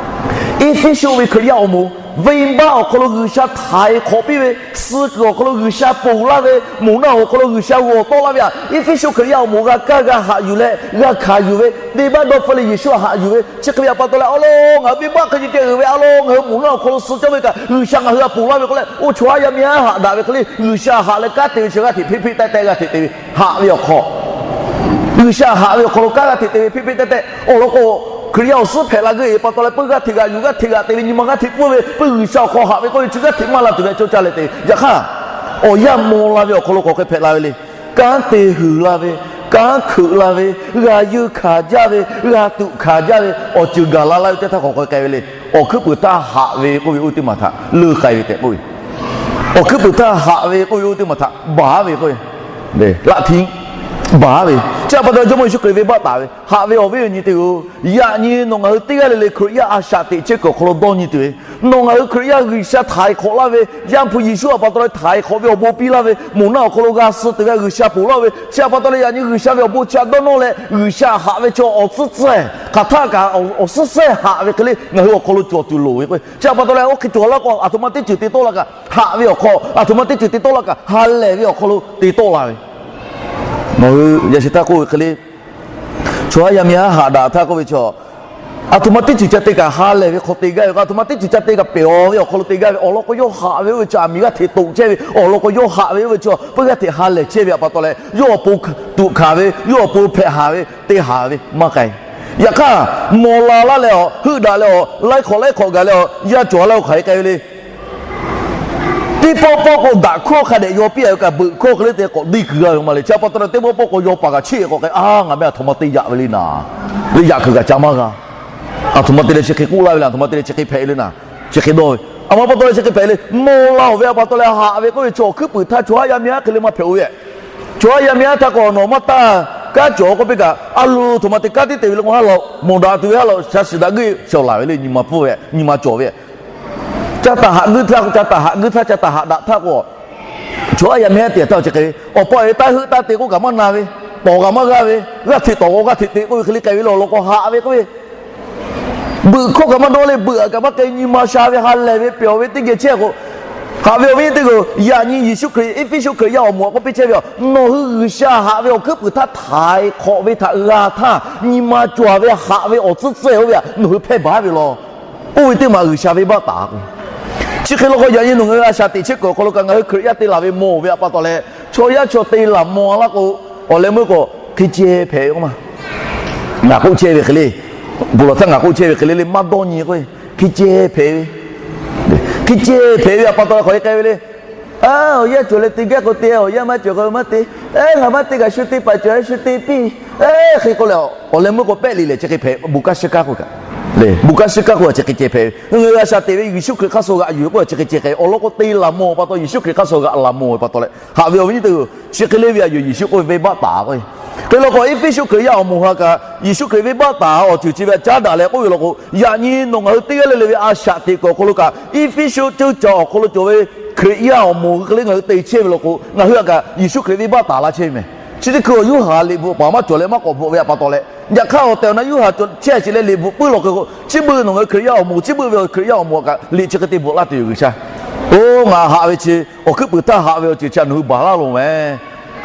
Eˇfeˇsuꞈ ve Hkriꞈ yaˇ awˬ moˍ, venˇbaˆ awˬ hk'aw lo G'uiˬsha htaiˍ hk'awꞈ piˇ ve, suh kuiˬ awˬ hk'aw lo G'uiˬsha ponˬ laˇ ve, moˬ naˆ hoꞈ awˬ hk'aw lo G'uiˬsha g'awˬ tawˆ laˇ ve htaꞈ Eˇfeˇsuꞈ Hkriꞈ yaˇ awˬ moˍ g'a kaˇ g'a haꞈ yuˬ leh g'a hkanˍ yuˬ ve, venˇbaˆ dawˇ hpfuhˇ leh Yeˍsuˆ htaꞈ haꞈ yuˬ ve chi hk'e ve pa taw leh, awˬ lawn ngaˬ hui venˇbaˆ hk'e ceh ceh uiˍ ve, awˬ lawn ngaˬ hui moˬ naˆ awˬ hk'aw lo suh cawˇ ve kaꞈ G'uiˬsha ngaˬ hui htaꞈ ponˬ laˇ ve k'oˆ leh, oˇ chaw haˉ yaˇ miˇ haˉ haꞈ daꞈ ve hk'e le, G'uiˬsha haꞈ leh kanˉ te ve chi g'aˇ hteꞈ hpeˆ hpeˆ teh teh g'aˇ hteꞈ te ve, haꞈ ve awˬ hk'aw G'uiˬsha haꞈ ve awˬ hk'aw lo kanˉ g'aˇ hteꞈ te ve hpeˆ hpeˆ teh teh. Awˬ lawn k'o, Hkriꞈ yaˇ awˬ suhˉ hpehꞈ la g'euˆ pa taw leh, peuˇ g'aˇ hteꞈ g'aꞈ yuˬ, g'aˇ hteꞈ g'aꞈ te ve, nyi ma g'aˇ hteꞈ pfuhˇ ve, peuˇ G'uiˬsha awˬ hk'aw haꞈ ve k'oˆ ve chi g'aˇ hteꞈ maˇ la tuˬ ve cawˇ caˇ leh te ve. Yaꞈ hk'aˇ, awˬ yanˇ maw la ve awˬ hk'aw lo k'awꞈ hk'e hpehꞈ la ve le. Kanˉ te huiˍ la ve, kanˉ hkeuꞈ la ve, g'a yeunˇ hkanˍ jaˇ ve, g'a tuꞈ hkanˍ jaˇ ve awˬ ceuˬ gaˬ la laˇ ve teˇ htaˇ k'awꞈ k'ai k'ai ve le. Awˬ hkuiˉ puiˍ htaˇ haꞈ ve k'oˆ ve oˇ teˇ maˬ htaꞈ leuˇ k'ai ve tehꞈ k'oˆ ve, awˬ hkuiˉ puiˍ htaˇ haꞈ ve k'oˆ ve oˇ teˇ maˬ htaꞈ baˬ ve k'oˆ ve, laꞈ htiˇ baˬ ve. Chi pa taw Jawˇmawˇ Yeˍsuˆ Hkriꞈ venˇbaˆ taˍ ve, haꞈ ve awˬ viˉ awˬ nyi teˇ-oˬ, yaꞈ nyi nawˬ ngaˬ hui teˇ g'aˇ le le Hkriꞈ yaˇ a shaꞈ teꞈ chehˇ kuiˬ awˬ hk'aw lo dawˇ nyi tuˬ ve, nawˬ ngaˬ hui Hkriꞈ yaˇ G'uiˬsha htaiˍ hk'awꞈ laˇ ve, Yaˇ hpu Yeˍsuˆ htaꞈ pa taw leh htaiˍ hk'awꞈ ve awˬ bon piˇ laˇ ve, moˬ naˆ awˬ hk'aw lo g'a suh tuˬ ve G'uiˬsha ponˬ laˇ ve, chi pa taw leh yaꞈ nyi G'uiˬsha ve awˬ bon chi htaꞈ dawˇ nawˇ leh G'uiˬsha haꞈ ve chaw awˬ tcuhˉ tcuhˉ hk'aˬ htaˆ kaꞈ awˬ suhˉ suhˉ haꞈ ve hk'e le ngaˬ hui awˬ hk'aw lo cawˬ tuˬ loˍ ve k'o, chi pa taw leh oˇ hk'e cawˬ laˇ k'o, aˬ htoꞈ ma teˇ ceuˬ te tawˆ la kaꞈ, haꞈ ve awˬ hk'aw aˬ htoꞈ ma teˇ ceuˬ te tawˆ la kaꞈ, ha lehˬ ve awˬ hk'aw lo te tawˆ la ve. Nawˬ hui yaꞈ shi htaˇ k'oˆ ve hk'e le, chaw haˉ yaˇ miˇ haˉ haꞈ daꞈ htaˇ k'oˆ ve chaw, aˬ htoꞈ ma teˇ ceuˬ ca te kaꞈ ha lehˬ ve hk'aw te gaˇ ve k'o, aˬ htoꞈ ma teˇ ceuˬ ca te kaꞈ pehˬ-aw ve awˬ hk'aw lo te gaˇ ve. Awˬ lawn k'o, yawˇ haꞈ ve oˇ ve chi aˬ miˍ g'aˇ hteꞈ toꞈ chehˇ ve, awˬ lawn k'o, yawˇ haꞈ ve oˇ ve chi peuˇ g'aˇ hteꞈ ha lehˬ chehˇ ve pa taw leh, yawˇ awˬ pon tuꞈ hkanˍ ve, yawˇ awˬ pon hpehꞈ haˍ ve, te haˍ ve maˇ k'ai. Yaꞈ hk'aˇ, maw la laˇ leh awˬ heuˆ daꞈ leh awˬ laiˉ hk'awꞈ laiˉ hk'awꞈ gaˬ leh awˬ yaˇ cawˬ laˇ-o hk'aˬ hk'e k'ai ve le. Teˇ pawˆ pawˆ k'o daꞈ hkawˇ hk'a dehꞈ yaw piˇ-a ve kaꞈ, beuꞈ hkawˇ hk'e le te k'awꞈ deˇ kuiˬ g'a ve maˇ le. Chi pa taw leh teˇ pawˆ pawˆ k'o yaw paˍ kaꞈ cheˇ k'awꞈ k'ai, a, ngaˬ meh aˬ htoꞈ ma te yaꞈ ve le naˍ, le yaꞈ kuiˬ kaꞈ ca maˇ g'a. Aˬ htoꞈ ma te leh chi hk'e k'oˆ laˇ ve le, aˬ htoꞈ ma te leh chi hk'e hpehꞈ ve le naˍ, chi hk'e dawˇ ve. Aˬ ma pa taw leh chi hk'e hpehꞈ le, maw la-oˬ ve pa taw leh haꞈ ve k'oˆ ve chaw awˬ hkuiˉ puiˍ htaˇ chaw haˉ yaˇ miˇ haˉ hk'e le maˇ hpehꞈ-o ve. Chaw haˉ yaˇ miˇ haˉ htaˇ k'o, nawˬ maˇ taˇ, kanˉ cawˬ k'oˆ piˇ kaꞈ, a lo htoꞈ ma te kanˉ tiˉ te ve le k'o, haˉ law mawˬ daꞈ tuˬ ve, haˉ law shaˍ shiˍ daꞈ geuˆ shawˍ laˬ ve le, nyi ma pfuhˇ ve, nyi ma cawˬ ve. Ca taˍ haꞈ guiˇ htaˇ, ca taˍ haꞈ guiˇ htaˇ, ca taˍ haꞈ daꞈ htaˇ k'o, chaw haˉ yaˇ miˇ haˉ te htaˇ chi hk'e ve, awˬ pa awˬ e taˇ heuˆ taˇ te k'oˆ kaꞈ maˇ na ve, tawˍ kaꞈ maˇ g'aˇ ve, g'aˇ hteꞈ tawˍ k'o g'aˇ hteꞈ te k'oˆ ve hk'e le k'ai ve le. Awˬ lawn k'o haꞈ ve k'oˆ ve, beuꞈ hkawˇ kaꞈ maˇ dawˇ le, beuꞈ kaꞈ maˇ k'ai, nyi ma sha ve, ha lehˬ ve, pehˬ-aw ve teˇ geh chehˇ k'o, haꞈ ve awˬ viˉ teˇ g'aˇ, yaꞈ nyi Yeˍsuˆ Hkriꞈ Eˇfeˇsuꞈ Hkriꞈ yaˇ awˬ moˍ k'oˆ piˇ chehˇ ve, nawˬ hui G'uiˬsha haꞈ ve awˬ hkuiˉ puiˍ htaˇ htaiˍ hk'awꞈ ve htaꞈ g'a htaˇ, nyi ma cawˬ ve haꞈ ve awˬ tcuhˉ tcuhˉ-e oˇ ve htaꞈ nawˬ hui hpehˇ baˬ ve law. Oˇ ve teˇ maˬ G'uiˬsha venˇbaˆ taˍ k'o, chi hk'e law k'o, yaꞈ nyi nawˬ ngaˬ hui a shaꞈ teꞈ chehˇ kuiˬ awˬ hk'aw lo kaꞈ ngaˬ hui Hkriꞈ yaˇ te laˬ ve mawˬ ve pa taw leh, chaw yaˇ chaw te laˬ mawˬ laˇ k'o, awˬ leh meuˇ k'o hk'e ceh hpehꞈ ve k'o maˇ, ngaˬ k'oˆ chehˇ ve hk'e le, bon lawˬ htaˇ ngaˬ k'oˆ chehˇ ve hk'e le le maˇ dawˇ nyi k'o, hk'e ceh hpehꞈ ve, hk'e ceh hpehꞈ ve pa taw leh hk'aˬ hk'e k'ai ve le. Awˬ yanˇ cawˬ leh te gaˇ k'o te, awˬ yanˇ maˇ cawˬ k'o maˇ te. Ngaˬ maˇ te kaꞈ shu te paˍ cawˬ, shu te piˇ. Hk'e k'oˆ leh, awˬ leh meuˇ k'o pehˆ le lehˬ chi hk'e hpehꞈ, bon kanˉ shiˉ kanˉ k'oˆ kaꞈ, le bon kanˉ shiˉ kanˉ k'oˆ chi hk'e ceh hpehꞈ ve. Ngaˬ hui a shaꞈ teꞈ ve Yeˍsuˆ Hkriꞈ hk'aˇ suh g'aꞈ yuˬ ve k'o chi hk'e ceh hpehꞈ. Awˬ lawn k'o te laˬ mawˬ pa taw, Yeˍsuˆ Hkriꞈ hk'aˇ suh g'aꞈ laˬ mawˬ ve pa taw leh, haꞈ ve awˬ viˉ nyi teˇ g'aˇ, chi hk'e le ve aꞈ yoˬ, Yeˍsuˆ k'oˆ ve venˇbaˆ taˍ k'o, hk'e law k'o Eˇfeˇsuꞈ Hkriꞈ yaˇ awˬ moˍ ha kaꞈ Yeˍsuˆ Hkriꞈ venˇbaˆ taˍ awˬ ceuˬ chi ve htaꞈ caˉ daꞈ leh k'oˆ ve law k'o, yaꞈ nyi nawˬ ngaˬ hui teˇ g'aˇ le le ve a shaꞈ teꞈ kuiˬ awˬ hk'aw lo kaꞈ, Eˇfeˇsuꞈ ceuˇ caˬ awˬ hk'aw lo cawˬ ve Hkriꞈ yaˇ awˬ moˍ hui hk'e le ngaˬ hui te chehˇ ve law k'o, ngaˬ hui htaꞈ kaꞈ Yeˍsuˆ Hkriꞈ venˇbaˆ taˍ laˇ chehˇ ve meh. Chi teˇ hkui awˬ Yoˇhanˬ liꞈ bvuhꞈ paˍ maˇ cawˬ leh maˇ k'awꞈ bvuhꞈ ve pa taw leh, yaꞈ hk'aˇ awˬ tehˬ awˬ na Yoˇhanˬ cawˬ chehˇ sheˍ leh liꞈ bvuhꞈ puiˉ law k'o, chi beuꞈ nawˬ ngaˬ hui Hkriꞈ yaˇ awˬ moˍ, chi beuꞈ ve Hkriꞈ yaˇ awˬ moˍ kaꞈ liꞈ chi hk'e te bvuhꞈ laˇ tuˬ yoˬ G'uiˬsha. Oˇ ngaˬ haꞈ ve chi awˬ hkuiˉ puiˍ htaˇ haꞈ ve awˬ ceuˬ chi htaꞈ nawˬ hui baˬ laˇ loˬ meh.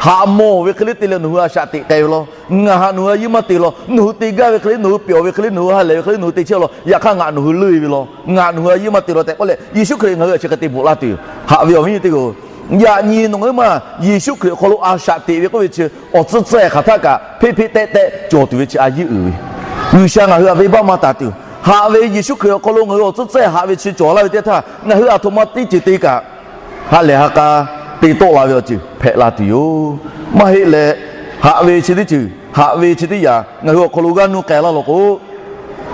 Haꞈ mawˬ ve hk'e le te leh nawˬ hui a shaꞈ teꞈ k'ai ve law. Ngaˬ htaꞈ nawˬ hui a yiˇ maˇ te law. Nawˬ hui te gaˇ ve hk'e le, nawˬ hui pehˬ ve hk'e le, nawˬ hui ha lehˬ ve hk'e le nawˬ hui te chehˇ law. Yaꞈ hk'aˇ ngaˬ nawˬ hui leuˇ ve law. Ngaˬ nawˬ hui a yiˇ maˇ te law tehꞈ k'oˆ leh, Yeˍsuˆ Hkriꞈ ngaˬ hui htaꞈ chi hk'e te bvuhꞈ laˇ tuˬ yoˬ. Haꞈ ve awˬ viˉ nyi teˇ g'aˇ, yaꞈ nyi nawˬ ngaˬ hui maˇ Yeˍsuˆ Hkriꞈ awˬ hk'aw lo a shaꞈ teꞈ ve k'oˆ ve chi awˬ tcuhˉ tcuhˉ hk'aˬ htaˆ kaꞈ hpeˆ hpeˆ tehˆ tehˆ cawˬ tuˬ ve chi a yiˇ uiˍ ve, G'uiˬsha ngaˬ hui htaꞈ venˇbaˆ maˇ taˍ tuˬ, haꞈ ve Yeˍsuˆ Hkriꞈ awˬ hk'aw lo ngaˬ hui awˬ tcuhˉ tcuhˉ haꞈ ve chi cawˬ laˇ ve teˇ htaˇ, ngaˬ hui aˬ htoꞈ ma teˇ ceuˬ te kaꞈ ha lehˬ ha k'a te tawˆ la ve awˬ ceuˬ hpehꞈ la tuˬ yoˬ. Maˇ heˆ leh, haꞈ ve chi teˇ ceuˬ, haꞈ ve chi teˇ yanˇ ngaˬ hui awˬ hk'aw lo g'aˇ nuˇ k'ai laˇ law k'o,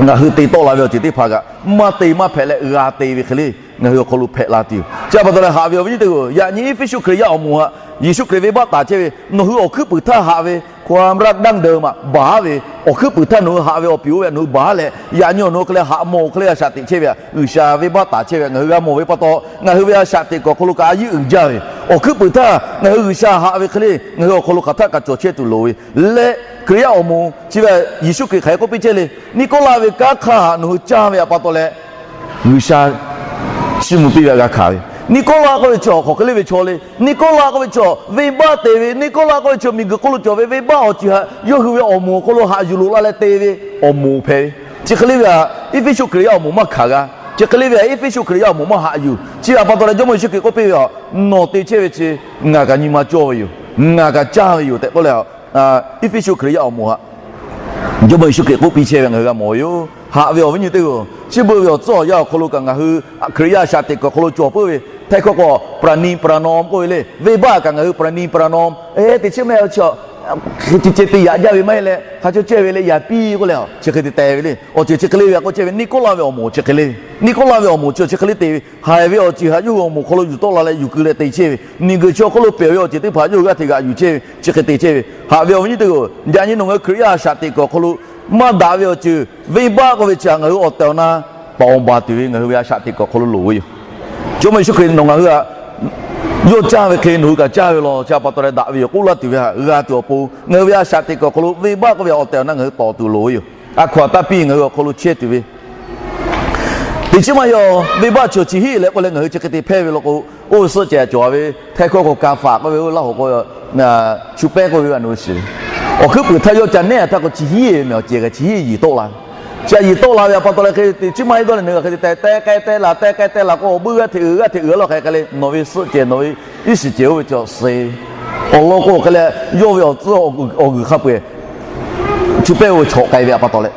ngaˬ hui te tawˆ la ve awˬ ceuˬ teˇ hpaˍ kaꞈ maˇ te maˇ hpehꞈ leh g'a te ve hk'e le ngaˬ hui awˬ hk'aw lo hpehꞈ la tuˬ yoˬ. Chi pa taw leh haꞈ ve awˬ viˉ nyi teˇ g'aˇ, yaꞈ nyi Eˇfeˇsuꞈ Hkriꞈ yaˇ awˬ moˍ htaꞈ Yeˍsuˆ Hkriꞈ venˇbaˆ taˍ chehˇ ve, nawˬ hui awˬ hkuiˉ puiˍ htaˇ haꞈ ve ความรักดั้งเดิม baˬ ve, awˬ hkuiˉ puiˍ htaˇ nawˬ hui haꞈ ve awˬ piˍ oˇ ve htaꞈ nawˬ hui baˬ leh, yaꞈ nyi nawˬ hui hk'e leh haꞈ mawˬ hk'e le a shaꞈ teꞈ chehˇ ve htaꞈ G'uiˬsha venˇbaˆ taˍ chehˇ ve htaꞈ ngaˬ hui g'a mawˬ ve pa taw, ngaˬ hui ve a shaꞈ teꞈ kuiˬ awˬ hk'aw lo kaꞈ a yiˇ uiˍ jaˇ ve, awˬ hkuiˉ puiˍ htaˇ ngaˬ hui G'uiˬsha haꞈ ve hk'e le ngaˬ hui awˬ hk'aw lo hk'aˬ htaˆ kaꞈ cawˬ chehˇ tuˬ loˍ ve leh, Hkriꞈ yaˇ awˬ moˍ chi ve Yeˍsuˆ Hkriꞈ hk'aˬ hk'e k'oˆ piˇ chehˇ le, Niˆkawˇlaˆ ve kanˉ hk'aˇ htaꞈ nawˬ hui caˇ ve pa taw leh, G'uiˬsha chiˇ mvuh piˇ ve htaꞈ g'a hkanˍ ve. Niˆkawˇlaˆ k'oˆ ve chi awˬ hk'aˬ hk'e le ve chaw le. Niˆkawˇlaˆ k'oˆ ve chi venˇbaˆ te ve. Niˆkawˇlaˆ k'oˆ ve chi miˬguiˬ hk'oˆ lo cawˬ ve venˇbaˆ awˬ ceuˬ htaꞈ yawˇ hui ve awˬ moˍ awˬ hk'aw lo haꞈ yuˬ loꞈ la leh te ve awˬ moˍ hpehꞈ ve. Chi hk'e le ve htaꞈ Eˇfeˇsuꞈ Hkriꞈ yaˇ awˬ moˍ maˇ hkanˍ g'a. Chi hk'e le ve htaꞈ Eˇfeˇsuꞈ Hkriꞈ yaˇ awˬ moˍ maˇ haꞈ yuˬ. Chi htaꞈ pa taw leh Jawˇmawˇ Yeˍsuˆ Hkriꞈ k'oˆ piˇ ve, Nawˬ te chehˇ ve chi ngaˬ kaꞈ nyi ma cawˇ ve yoˬ. Ngaˬ kaꞈ caˇ ve yoˬ tehꞈ k'oˆ leh, Eˇfeˇsuꞈ Hkriꞈ yaˇ awˬ moˍ htaꞈ Jawˇmawˇ Yeˍsuˆ Hkriꞈ k'oˆ piˇ chehˇ ve ngaˬ hui g'a mawˬ ve yoˬ. Haꞈ ve awˬ viˉ nyi teˇ hpaˍ-oˬ, chi beuꞈ ve awˬ tcuhˉ awˬ yanˇ awˬ hk'aw lo kaꞈ ngaˬ hui Hkriꞈ yaˇ shaꞈ teꞈ kuiˬ awˬ hk'aw lo cawˬ puiˉ ve, htaiˇ hkawˇ k'o ประนีประนอม k'oˆ ve le. Venˇbaˆ kaꞈ ngaˬ hui ประนีประนอม e teꞈ chiˉ maˇ heˆ chi, hk'e ce ce te yaꞈ jaˇ ve maˇ heˆ leh hk'a chawˇ chehˇ ve leh yaꞈ piˇ k'oˆ leh, chi hk'e te teh ve le. Awˬ ceuˬ chi hk'e le ve htaꞈ k'oˆ chehˇ ve, Niˆkawˇlaˆ ve awˬ moˍ chi hk'e le ve. Niˆkawˇlaˆ ve awˬ moˍ chi chi hk'e le te ve, haiˬ ve awˬ ceuˬ htaꞈ yawˇ hui awˬ moˍ hk'aw lo yuˬ tawˆ la leh yuˬ keu leh te chehˇ ve, miˬguiˬ chi awˬ hk'oˆ lo pehˬ ve awˬ ceuˬ teˇ hpaˍ yawˇ hui g'aˇ hteꞈ g'aꞈ yuˬ chehˇ ve, chi hk'e te chehˇ ve. Haꞈ ve awˬ viˉ nyi teˇ hpaˍ-oˬ, yaꞈ nyi nawˬ ngaˬ hui Hkriꞈ yaˇ shaꞈ teꞈ kuiˬ awˬ hk'aw lo maˇ daꞈ ve awˬ ceuˬ venˇbaˆ k'oˆ ve chi ngaˬ hui awˬ tehˬ awˬ na taˍ awˬ baˬ tuˬ ve ngaˬ hui ve a shaꞈ teꞈ kuiˬ awˬ hk'aw lo loˍ ve yoˬ. Jawˇmawˇ Yeˍsuˆ Hkriꞈ nawˬ ngaˬ hui htaꞈ yawˇ caˇ ve hk'e nawˬ hui kaꞈ caˇ ve law. Chi htaꞈ pa taw leh daꞈ ve yoˬ k'oˆ laˇ tuˬ ve htaꞈ g'a tuˬ awˬ pon ngaˬ hui ve a shaꞈ teꞈ kuiˬ awˬ hk'aw lo venˇbaˆ k'oˆ ve awˬ tehˬ awˬ na ngaˬ hui tawˍ tuˬ loˍ ve yoˬ. A hkaw-anˬ taˇ piˇ ngaˬ hui awˬ hk'aw lo chehˇ tuˬ ve teˇ chiˉ maˇ heˆ-oˬ, venˇbaˆ chi chi hiˆ leh k'oˆ leh ngaˬ hui chi hk'e te hpehˇ ve law k'o, oˇ ve suhˆ ceh cawˬ ve htaiˇ hkawˇ k'o การฝาก k'oˆ ve, oˇ ve Laˇ hoꞈ k'o chu pehˇ k'oˆ ve, a nu shiˍ ve awˬ hkuiˉ puiˍ htaˇ yawˇ ca nehˉ htaˇ k'o chi hiˆ ve meh awˬ ceh kaꞈ chi hiˆ yiˍ tawˆ la ve. Chi a yiˍ tawˆ la ve htaꞈ pa taw leh hk'e teˇ chiˉ maˇ heˆ dawˇ leh ngaˬ hui hk'e te teh k'ai teh laˬ teh k'ai teh laˬ k'o, awˬ buiˇ g'aˇ hteꞈ uiˍ g'aˇ hteꞈ uiˍ law hk'e k'ai leh nawˬ ve suhˆ ceh nawˬ ve iˉ shiˍ ceh oˇ ve cawˬ suh awˬ lawn k'o hk'e leh yawˇ ve awˬ tcuhˉ awˬ g'uiˬ hk'a peu-eˬ chu pehˇ-oˬ ve chawꞈ k'ai ve htaꞈ pa taw leh,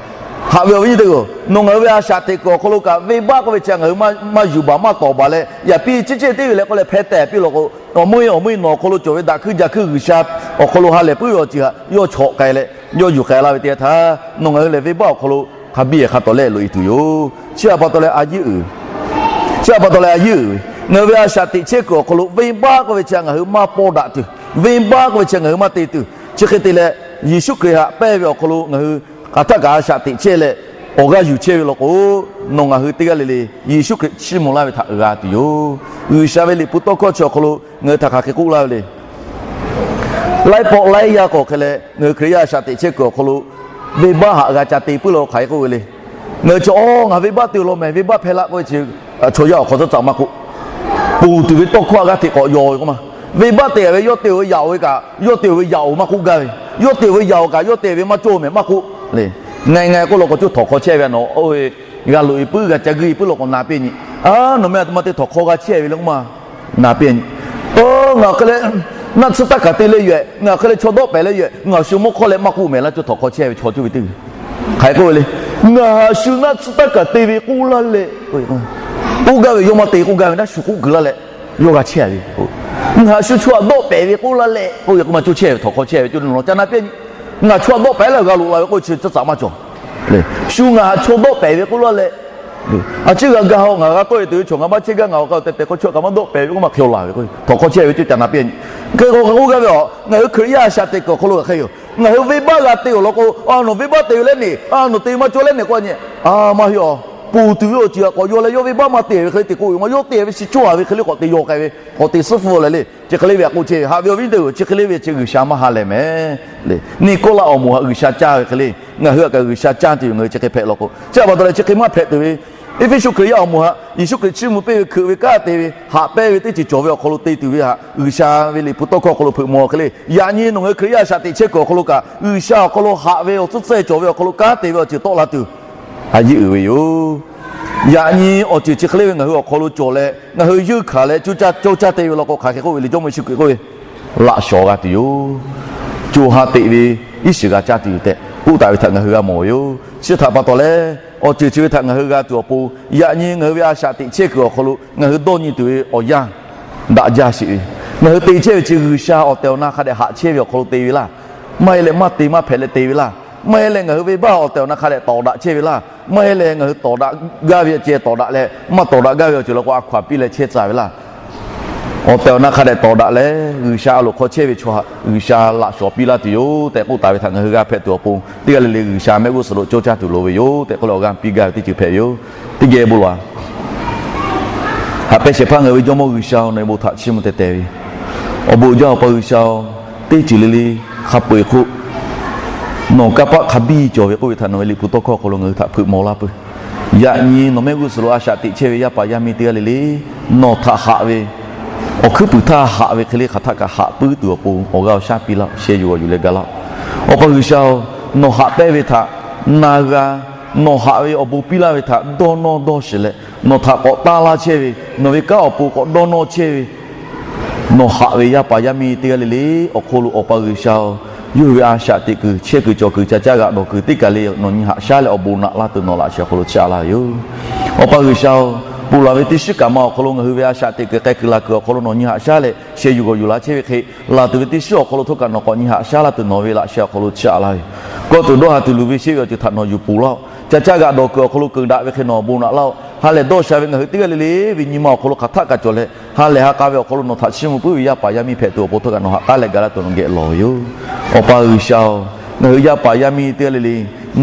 haꞈ ve awˬ viˉ nyi teˇ hpaˍ-oˬ, nawˬ ngaˬ hui ve a shaꞈ teꞈ kuiˬ awˬ hk'aw lo kaꞈ venˇbaˆ k'oˆ ve chi ngaˬ hui maˇ yuˬ baˬ maˇ tawˍ baˬ leh yaꞈ piˇ ciˉ cehˇ teˇ ve leh k'oˆ leh hpeh tehˍ piˇ law k'o, awˬ meuˇ awˬ meuˇ nawˬ awˬ hk'aw lo cawˬ ve daꞈ hkuiˇ jaˇ hkuiˇ G'uiˬsha awˬ hk'aw lo ha lehˬ puiˉ ve awˬ ceuˬ htaꞈ yawˇ chawꞈ k'ai leh yawˇ yuˬ k'ai laˇ ve teˇ yanˇ htaˇ, nawˬ ngaˬ hui lehˬ venˇbaˆ awˬ hk'aw lo hk'a biˇ hk'a tawˍ leh loꞈ-e tuˬ yoˬ. Chi htaꞈ pa taw leh a yiˉ uiˍ ve, chi htaꞈ pa taw leh a yiˉ uiˍ ve, ngaˬ hui ve a shaꞈ teꞈ chehˇ kuiˬ awˬ hk'aw lo venˇbaˆ k'oˆ ve chi ngaˬ hui maˇ pawˇ daꞈ tuˬ, venˇbaˆ k'oˆ ve chi ngaˬ hui maˇ te tuˬ, chi hk'e te leh Yeˍsuˆ Hkriꞈ htaꞈ pehˇ ve awˬ hk'aw lo ngaˬ hui hk'aˬ htaˆ kaꞈ a shaꞈ teꞈ chehˇ leh awˬ g'aˇ yuˬ chehˇ ve law k'o, nawˬ ngaˬ hui teˇ g'aˇ le le Yeˍsuˆ Hkriꞈ chiˇ mvuh laˇ ve htaꞈ g'a tuˬ yoˬ. G'uiˬsha ve liꞈ hpu tawˇ hkawˇ chi awˬ hk'aw lo ngaˬ hui htaꞈ hk'aˬ hk'e k'oˆ laˇ ve le. Laiˉ pawˆ laiˉ yaˇ k'awꞈ hk'e leh ngaˬ hui Hkriꞈ yaˇ a shaꞈ teꞈ chehˇ kuiˬ awˬ hk'aw lo venˇbaˆ haꞈ g'a ca te puiˉ law hk'aˬ hk'e k'oˆ ve le. Ngaˬ hui chi, a, ngaˬ venˇbaˆ te law mehˍ, venˇbaˆ hpehˇ laˆ k'oˆ ve chi chaw yaˇ awˬ hk'aw tcuhˉ tcuhˉ maˇ k'oˆ, ponˬ tuˬ ve tawˇ hkawˇ htaꞈ g'aˇ hteꞈ k'awꞈ yaw ve k'oˆ ma. Venˇbaˆ te ve yawˇ te-o ve yaꞈ-oˬ ve kaꞈ yawˇ te-o ve yaꞈ-oˬ maˇ k'oˆ gaˇ ve, yawˇ te-o ve yaꞈ-oˬ kaꞈ yawˇ te ve maˇ cawˇ mehˍ maˇ k'oˆ le. Ngaˬ ngaˬ k'oˆ law k'o, coˇ htawnˍ hk'aw chehˇ ve a nawˬ oˇ ve g'a loꞈ-e puiˉ g'a ca guiˇ puiˉ law k'o na piˇ nyi. A, nawˬ meh a htoꞈ ma te htawnˍ hk'aw g'a chehˇ ve le k'oˆ ma, na piˇ nyi. O, ngaˬ hk'e leh naˆ tsuhˇ taˇ kaˬ te leh yoˬ-ehꞈ, ngaˬ hk'e leh chaw dawˆ pehˍ leh yoˬ-ehꞈ, ngaˬ shu mawˇ hk'awˇ leh maˇ k'oˆ mehˍ laˇ, coˇ htawnˍ hk'aw chehˇ ve chaw cuˇ ve teˇ g'uiˬ hk'aˬ hk'e k'oˆ ve le. Ngaˬ shu naˆ tsuhˇ taˇ kaˬ te ve k'oˆ laˇ leh, k'oˆ gaˇ ve yawˇ maˇ te k'oˆ gaˇ ve naˉ shu k'oˆ kuiˬ laˇ leh yawˇ g'a chehˇ ve. Ngaˬ shu chaw htaꞈ dawˆ pehˍ ve k'oˆ laˇ leh k'oˆ ve k'o ma coˇ chehˇ ve htawnˍ hk'aw chehˇ ve coˇ nawˬ ca na piˇ nyi. Ngaˬ chaw htaꞈ dawˆ pehˍ leh g'a loꞈ la ve k'oˆ chi tcuhˉ tcuhˉ maˇ cawˬ. Shu ngaˬ htaꞈ chaw dawˆ pehˍ ve k'oˆ laˇ leh, a ciˉ g'a gaˇ-oˬ, ngaˬ g'a tawˆ-e tuˬ ve chaw ngaˬ maˇ chehˇ gaˇ, ngaˬ awˬ hk'aw teh teh hk'aw chaw kaꞈ maˇ dawˆ pehˍ ve k'oˆ ma hk'e laˬ ve k'o, htawnˍ hk'aw chehˇ ve coˇ ca na piˇ nyi. Hk'e k'o k'oˆ gaˇ ve a, ngaˬ hui Hkriꞈ yaˇ a shaꞈ teꞈ kuiˬ awˬ hk'aw lo kaꞈ hk'e yoˬ. Ngaˬ hui venˇbaˆ g'a te-oˬ law k'o, a nawˬ venˇbaˆ te ve leh neˬ, a nawˬ te maˇ cawˇ leh neˬ k'oˆ nyi. A, maˇ heˆ a. Ponˬ tuˬ ve awˬ ceuˬ htaꞈ k'awꞈ yaw leh yawˇ venˇbaˆ maˇ te ve hk'e le te k'oˆ ve, yawˇ te ve chi cawˇ-a ve hk'e le k'awꞈ te yaw k'ai ve, k'awꞈ te suhˉ hpfuhˆ leh le. Chi hk'e le ve htaꞈ k'oˆ chehˇ ve, haꞈ ve awˬ viˉ teˇ g'uiˬ, chi hk'e le ve chi G'uiˬsha maˇ ha lehˬ mehˍ le. Niˆkawˇlaˆ awˬ moˍ htaꞈ G'uiˬsha caˇ ve hk'e le, ngaˬ hui htaꞈ kaꞈ G'uiˬsha caˇ tuˬ yoˬ. Ngaˬ hui chi hk'e hpehꞈ law k'o, chi htaꞈ pa taw leh chi hk'e maˇ hpehꞈ tuˬ ve, Eˇfeˇsuꞈ Hkriꞈ yaˇ awˬ moˍ htaꞈ Yeˍsuˆ Hkriꞈ chiˇ mvuh piˇ ve hkeuꞈ ve kanˉ te ve haꞈ pehnˇ ve teˇ ceuˬ cawˬ ve awˬ hk'aw lo te tuˬ ve htaꞈ G'uiˬsha ve liꞈ hpu tawˇ hkawˇ awˬ hk'aw lo hpeuꞈ maw hk'e le. Yaꞈ nyi nawˬ ngaˬ hui Hkriꞈ yaˇ a shaꞈ teꞈ chehˇ kuiˬ awˬ hk'aw lo kaꞈ G'uiˬsha awˬ hk'aw lo haꞈ ve awˬ tcuhˉ tcuhˉ cawˬ ve awˬ hk'aw lo kanˉ te ve awˬ ceuˬ tawˆ la tuˬ a yiˉ uiˍ ve yoˬ. Yaꞈ nyi awˬ ceuˬ chi hk'e le ve ngaˬ hui awˬ hk'aw lo cawˬ leh ngaˬ hui yeunˇ hkanˍ leh coˇ caˇ te ve law k'o, hk'aˬ hk'e k'oˆ ve le, Jawˇmawˇ Yeˍsuˆ Hkriꞈ k'oˆ ve, Laꞈ shawˍ g'a tuˬ yoˬ. Co ha teꞈ ve iˉ shiˍ g'a caˇ tuˬ yoˬ tehꞈ k'oˆ taˍ ve htaꞈ ngaˬ hui g'a mawˬ ve yoˬ. Chi htaꞈ pa taw leh, awˬ ceuˬ chi ve htaꞈ ngaˬ hui g'a tuˬ awˬ pon, yaꞈ nyi ngaˬ hui ve a shaꞈ teꞈ chehˇ kuiˬ awˬ hk'aw lo ngaˬ hui dawˇ nyi tuˬ ve awˬ yanˇ daꞈ jaˇ sheˍ ve, ngaˬ hui te chehˇ ve chi G'uiˬsha awˬ tehˬ awˬ na hk'a dehꞈ haꞈ chehˇ ve awˬ hk'aw lo te ve laˇ. Maˇ heˆ leh maˇ te maˇ hpehꞈ leh te ve laˇ. Maˇ heˆ leh ngaˬ hui venˇbaˆ awˬ tehˬ awˬ na hk'a dehꞈ tawˍ daꞈ chehˇ ve laˇ. Maˇ heˆ leh ngaˬ hui tawˍ daꞈ gaˇ ve ceh tawˍ daꞈ leh, maˇ tawˍ daꞈ gaˇ ve awˬ ceuˬ law k'o a hkaw-anˬ piˇ leh chehˇ tcuh ve laˇ. Awˬ tehˬ awˬ na hk'a dehꞈ tawˍ daꞈ leh G'uiˬsha a loˍ hk'aw chehˇ ve chaw htaꞈ G'uiˬsha laꞈ shawˍ piˇ laˇ tuˬ yoˬ tehꞈ k'oˆ taˍ ve htaꞈ ngaˬ hui g'a hpehꞈ tuˬ awˬ pon, teˇ g'aˇ le le G'uiˬsha mehˆ g'uˇ suhˍ lo coˇ caˇ tuˬ loˍ ve yoˬ tehꞈ k'oˆ leh awˬ g'aˇ piˇ gaˇ ve teˇ ceuˬ hpehꞈ ve yoˬ. Teˇ geh bon lawˬ-a. Haꞈ pehnˇ shehˍ hpaˇ ngaˬ hui ve Jawˇmawˇ G'uiˬsha-oˬ, nawˬ ve bon htaꞈ chiˇ mvuh teh teh ve yoˬ. Awˬ bon jaˇ Awˬ pa G'uiˬsha-oˬ, teˇ ceuˬ le le hk'a peu-eˬ hk'oˆ nawˬ kanˇ paˆ hk'a biˇ cawˬ ve k'oˆ ve htaꞈ nawˬ ve liꞈ hpu tawˇ hkawˇ awˬ hk'aw lo ngaˬ hui htaꞈ hpeuꞈ maw laˇ peuˬ. Yaꞈ nyi nawˬ mehˆ g'uˇ suhˍ lo a shaꞈ teꞈ chehˇ ve yaˇ paˍ yaˇ miˇ teˇ g'aˇ le le, nawˬ htaꞈ haꞈ ve, awˬ hkuiˉ puiˍ htaˇ haꞈ ve hk'e le hk'aˬ htaˆ kaꞈ haꞈ puiˉ tuˬ awˬ pon awˬ g'aˇ awˬ shaˉ piˇ laˇ-oˆ. Sheh yuˬ g'awˬ yuˬ leh ga laˇ-oˆ. Awˬ pa G'uiˬsha-oˬ, nawˬ haꞈ pehnˇ ve htaꞈ na g'a, nawˬ haꞈ ve awˬ bon piˇ laˇ ve htaꞈ dawˇ nawˇ dawˇ shiˍ leh, nawˬ htaꞈ k'awꞈ taˇ laˇ chehˇ ve, nawˬ ve kanˉ awˬ pon k'awꞈ dawˇ nawˇ chehˇ ve, nawˬ haꞈ ve yaˇ paˍ yaˇ miˇ teˇ g'aˇ le le awˬ hk'aw lo Awˬ pa G'uiˬsha-oˬ, yawˇ hui ve a shaꞈ teꞈ kuiˬ, chehˇ kuiˬ cawˬ kuiˬ, ca caˇ g'aꞈ dawˬ kuiˬ teˇ kaˬ le nawˬ nyi haꞈ shaˉ leh awˬ bon naꞈ laˇ tuˬ nawˬ laꞈ sheh awˬ hk'aw lo chiˇ aꞈ laˇ ve yoˬ. Awˬ pa G'uiˬsha-oˬ, ponˬ laˬ ve teˇ shiˉ kaꞈ ma awˬ hk'aw lo ngaˬ hui ve a shaꞈ teꞈ kuiˬ k'ai kuiˬ laˬ kuiˬ awˬ hk'aw lo nawˬ nyi haꞈ shaˉ leh sheh yuˬ g'awˬ yuˬ laˇ chehˇ ve hk'e, laˬ tuˬ ve teˇ shiˉ awˬ hk'aw lo htawˇ kaꞈ nawˬ k'awꞈ nyi haꞈ shaˉ laˇ tuˬ nawˬ ve laꞈ sheh awˬ hk'aw lo chiˇ aꞈ laˇ ve yoˬ. Kawˇ tuˬ dawˇ ha tuˬ luˬ ve sheˆ ve awˬ ceuˬ htaꞈ nawˬ yuˬ ponˬ laˇ-oˆ. Ca caˇ g'aꞈ dawˬ kuiˬ awˬ hk'aw lo keunˍ daꞈ ve hk'e nawˬ awˬ bon naꞈ laˇ-oˆ. Ha lehˬ dawˇ sha ve ngaˬ hui teˇ g'aˇ le le ve nyi ma awˬ hk'aw lo hk'aˬ htaˆ kaꞈ cawˬ leh, ha lehˬ ha k'a ve awˬ hk'aw lo nawˬ htaꞈ chiˇ mvuh puiˉ ve yaˇ paˍ yaˇ miˇ hpehꞈ tuˬ awˬ pon htawˇ kaꞈ nawˬ ha k'aˉ leh ga laˇ tuˬ nawˬ geh lawˬ ve yoˬ. Awˬ pa G'uiˬsha-oˬ, ngaˬ hui yaˇ paˍ yaˇ miˇ teˇ g'aˇ le le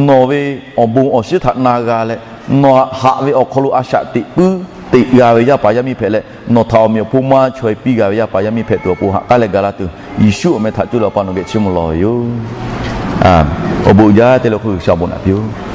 nawˬ ve awˬ bon awˬ shinˉ htaꞈ na g'a leh, nawˬ haꞈ ve awˬ hk'aw lo a shaꞈ teꞈ puiˉ teꞈ g'a ve yaˇ paˍ yaˇ miˇ hpehꞈ leh, nawˬ htaꞈ awˬ meꞈ awˬ hponˇ maˇ chaweh piˇ g'a ve yaˇ paˍ yaˇ miˇ hpehꞈ tuˬ awˬ pon ha k'aˉ leh ga laˇ tuˬ, Yeˍsuˆ awˬ meh htaꞈ cuˇ leh Awˬ pa nawˬ geh chiˇ mvuh lawˬ ve yoˬ. Awˬ bon jaˇ te leh hk'oˆ G'uiˬsha awˬ bon naꞈ piˇ-oˆ.